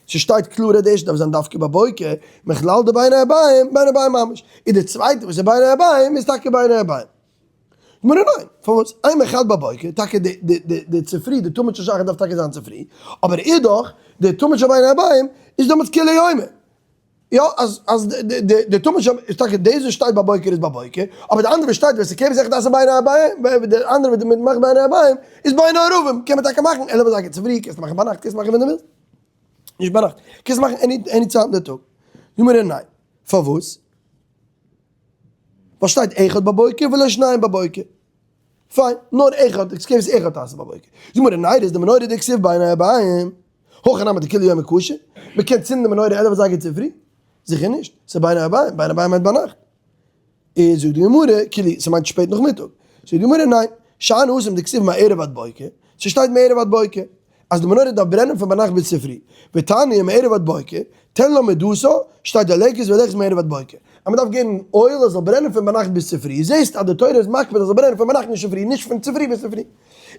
ס'שטייט קלאר אז די ערשטע דארף זיין דווקא בבוקר, מכלל דבין הערביים, בין הערביים ממש, און די צווייטע וואס איז בין הערביים איז טאקע בין הערביים. גמרא, ניין, פארוואס? אימא חד בבוקר, טאקע די די די די צופרי, די תמיד של שחר דארף טאקע זיין צופרי, אבער אידך, די תמיד של בין הערביים איז דעמאלטס כולי יומא. יא אז אז די תמיד של איז טאקע דאס וואס שטייט בבוקר איז בבוקר, אבער די אנדערע וואס שטייט ואת הכבש אחד תעשה בין הערביים, די אנדערע וואס מען מאכט בין הערביים איז בין הערבים, קען מען טאקע מאכן 11 אזייגער צופרי, קענסט מאכן ביינאכט, קענסט מאכן ווען דו ווילסט, נישט ביינאכט, קענסט מאכן any any צייט אין די טאג. גמרא ניין, פארוואס? ווייל שטייט אחד בבוקר ולא שניים בבוקר. פיין, נאר אחד, הכבש אחד תעשה בבוקר. זאגט גמרא נרות די מנורה דכתיב בין הערביים. הכא נמי דכולי יומא כשר, מען קען צינדן די מנורה 11 אזייגער צופרי? זיכער נישט, ס'איז בין הערביים, בין הערביים מיינט ביינאכט. איז זאגט די גמרא, כאילו ס'מיינט שפעט נאכמיטאג. זאגט די גמרא ניין, שאני התם דכתיב מערב עד בוקר, ס'שטייט מערב עד בוקר, אז די מנורה דארף ברענען פון ביינאכט ביז צופרי, ותניא מערב עד בוקר, תן לה מדתה, שטייט דולקת והולכת מערב עד בוקר, אז מ'דארף געבן אויל עס זאל ברענען פון ביינאכט ביז צופרי, זעסט אז די תורה איז מקפיד אז זאל ברענען פון ביינאכט נישט צופרי, נישט פון צופרי ביז צופרי.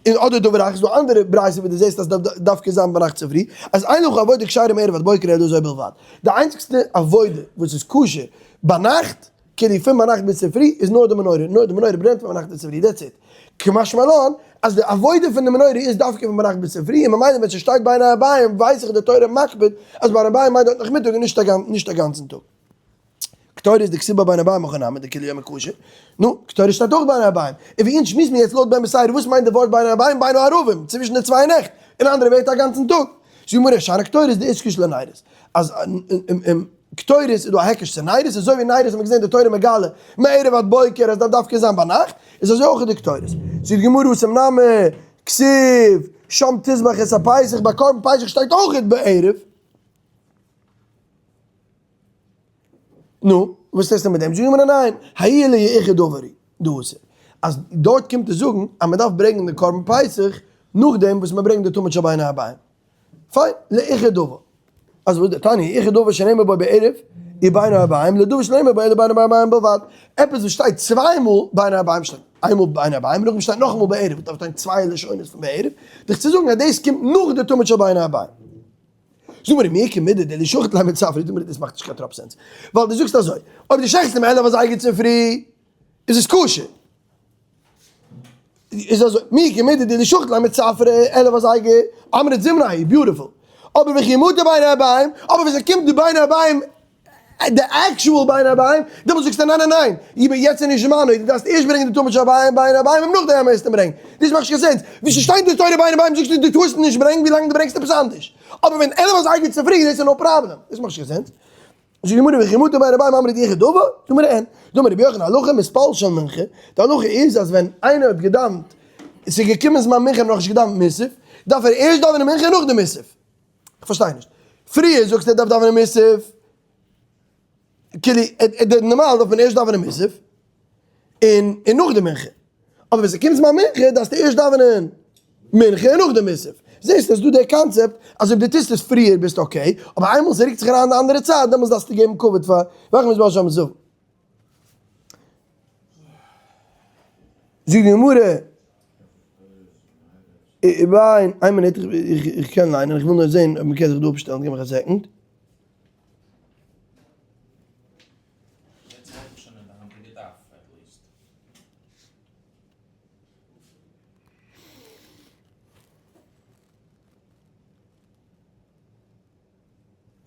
און אדער דבר אחר, ס'איז דא אנדערע ברייתא ווי דו זעסט אז דארף דווקא זיין ביינאכט צופרי, אז אין לך עבודה כשרה מערב עד בוקר אלא זו בלבד. די איינציגסטע עבודה וואס איז כשר ביינאכט, כאילו פון ביינאכט ביז צופרי, איז נאר די מנורה, נאר די מנורה ברענט פון ביינאכט ביז צופרי, that's it. קא משמע לן אז די עבודה פון די מנורה איז דווקא פון ביינאכט ביז צופרי, און ממילא ווען ס'שטייט בין הערביים ווייס איך די תורה מקפיד אז בין הערביים מיינט דארט נאכמיטאג און נישט א גאנצן טאג. קטורת דכתיב בה בין הערביים הכא נמי דכולי יומא כשר, נו, קטורת שטייט אויך בין הערביים, און ווי אונז שמועסן מיר יעצט לויט בן בתירא וואס מיינט די ווארט בין הערביים בין הערבים, צווישן די צוויי נעכט, אין אנדערע ווערטער א גאנצן טאג. זאגט די גמרא שאני קטורת דאיתקש לנרות, אז אין קטורת איז דא א היקש צו נרות, אזוי ווי נרות האט מען געזען די תורה מגלה מערב עד בוקר אז דארף דווקא זיין ביינאכט, איז אזוי אויך די קטורת. זאגט די גמרא התם נמי כתיב שם תזבח את הפסח, ביי קרבן פסח שטייט אויך בערב. נו, וואס טוסטו מיט דעם? זאגט די גמרא ניין, האי לאיחור דבר הוא דאתא, אז דארט קומט עס זאגן אז מען דארף ברענגען די קרבן פסח נאכדעם וואס מען ברענגט די תמיד של בין הערביים. פיין, לאיחור דבר. אז וואס דתניא, איחור דבר שנאמר בו בערב ובין הערביים, לדבר שלא נאמר בו אלא בין הערביים בלבד. עפעס וואס שטייט צוויי מאל בין הערביים שטייט איינמאל בין הערביים נאכדעם שטייט נאכאמאל בערב, דארף שטיין צוויי לשונות פון בערב, דיך צו זאגן אז דאס קומט נאך די תמיד של בין הערביים. זאג מיר מי איכא מידי דלא שחט ליה מצפרא זאג מיר דאס מאכט נישט קיין טראפ sense ווייל דו זאגסט אזוי אויב דו שעכטסט אים 11 אזייגער צופרי איז עס כשר איז אזוי מי איכא מידי דלא שחט ליה מצפרא 11 אזייגער אמרת זימנא היא beautiful אבער וכי מטא בין הערביים אבער ווען ס'קומט די בין הערביים די actual בין הערביים, דעמאלטס זאגסטו ניין ניין ניין, איך בין יעצט נישט זמנו, דו דארפסט ערשט ברענגען די תמיד של בין הערביים און נאכדעם וועסטו ברענגען, דאס מאכט נישט קיין sense, ווי ס'שטייט אין די תורה בין הערביים זאגסטו דו טארסט נישט ברענגען ווילאנג דו ברענגסט עפעס אנדערש, אבער ווען 11 אזייגער צופרי דאס איז no problem, דאס מאכט נישט קיין sense. זאגט די גמרא וכי מטא בין הערביים אמרת איחור דבר, זאגט גמרא אין, דאמר רבי יוחנן הלכה מתפלל של מנחה, די הלכה איז אז ווען איינער האט געדאווענט. ס'איז געקומען זמן מנחה און נאכנישט געדאווענט מוסף, דארף ער ערשט דאווענען מנחה און נאכדעם מוסף. כ'פארשטיי נישט. פריער זאגסטו ער דארף דאווענען מוסף, כאילו נארמאל דארף מען ערשט דאווענען מוסף און און נאכדעם מנחה, אבער ווען ס'קומט זמן מנחה דארפסטו ערשט דאווענען מנחה און נאכדעם מוסף. זעסט אז דא דער קאנצעפט אז אויב דו טוסט עס פריער ביסטו okay, אבער איינמאל ס'רוקט זיך אריין די אנדערע צייט דעמאלטס דארפסטו געבן כבוד פאר וועלכע מזבח שם זאגן. זאגט די גמרא, איין מינוט איך קען ליינען איך וויל נאר זען אויב מ'קען זיך דא אפשטעלן גיב מיך א second. יעצט האלט איך שוין אין די היינטיגע דף at least.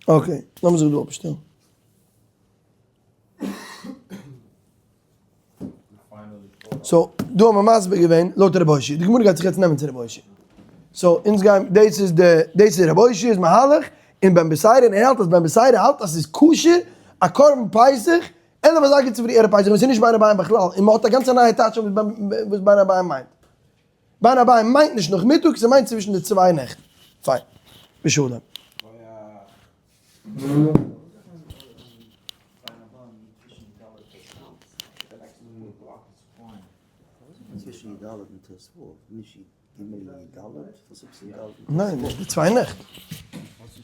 Okay, לאמיר זיך דא אפשטעלן. So, דא האבן מיר מסביר געווען לויט רבי אושעיא. די גמרא גייט זיך יעצט נעמען צו רבי אושעיא. So, אונז גייען, דאס איז די, דאס איז רבי אושעיא'ס מהלך, און בן בתירא, און ער האלט אז בן בתירא האלט אז ס'איז כשר א קרבן פסח, אלא וואס זאגט צופרי ערב פסח, ווען ס'איז נישט בין הערבים בכלל, און מ'האט א גאנצע נייע טייטש אויף וואס בין הערבים מיינט. בין הערבים מיינט נישט נאכמיטאג, ס'מיינט צווישן די צוויי נעכט. פיין. בשלום. ניין, נישט די צוויי נעכט.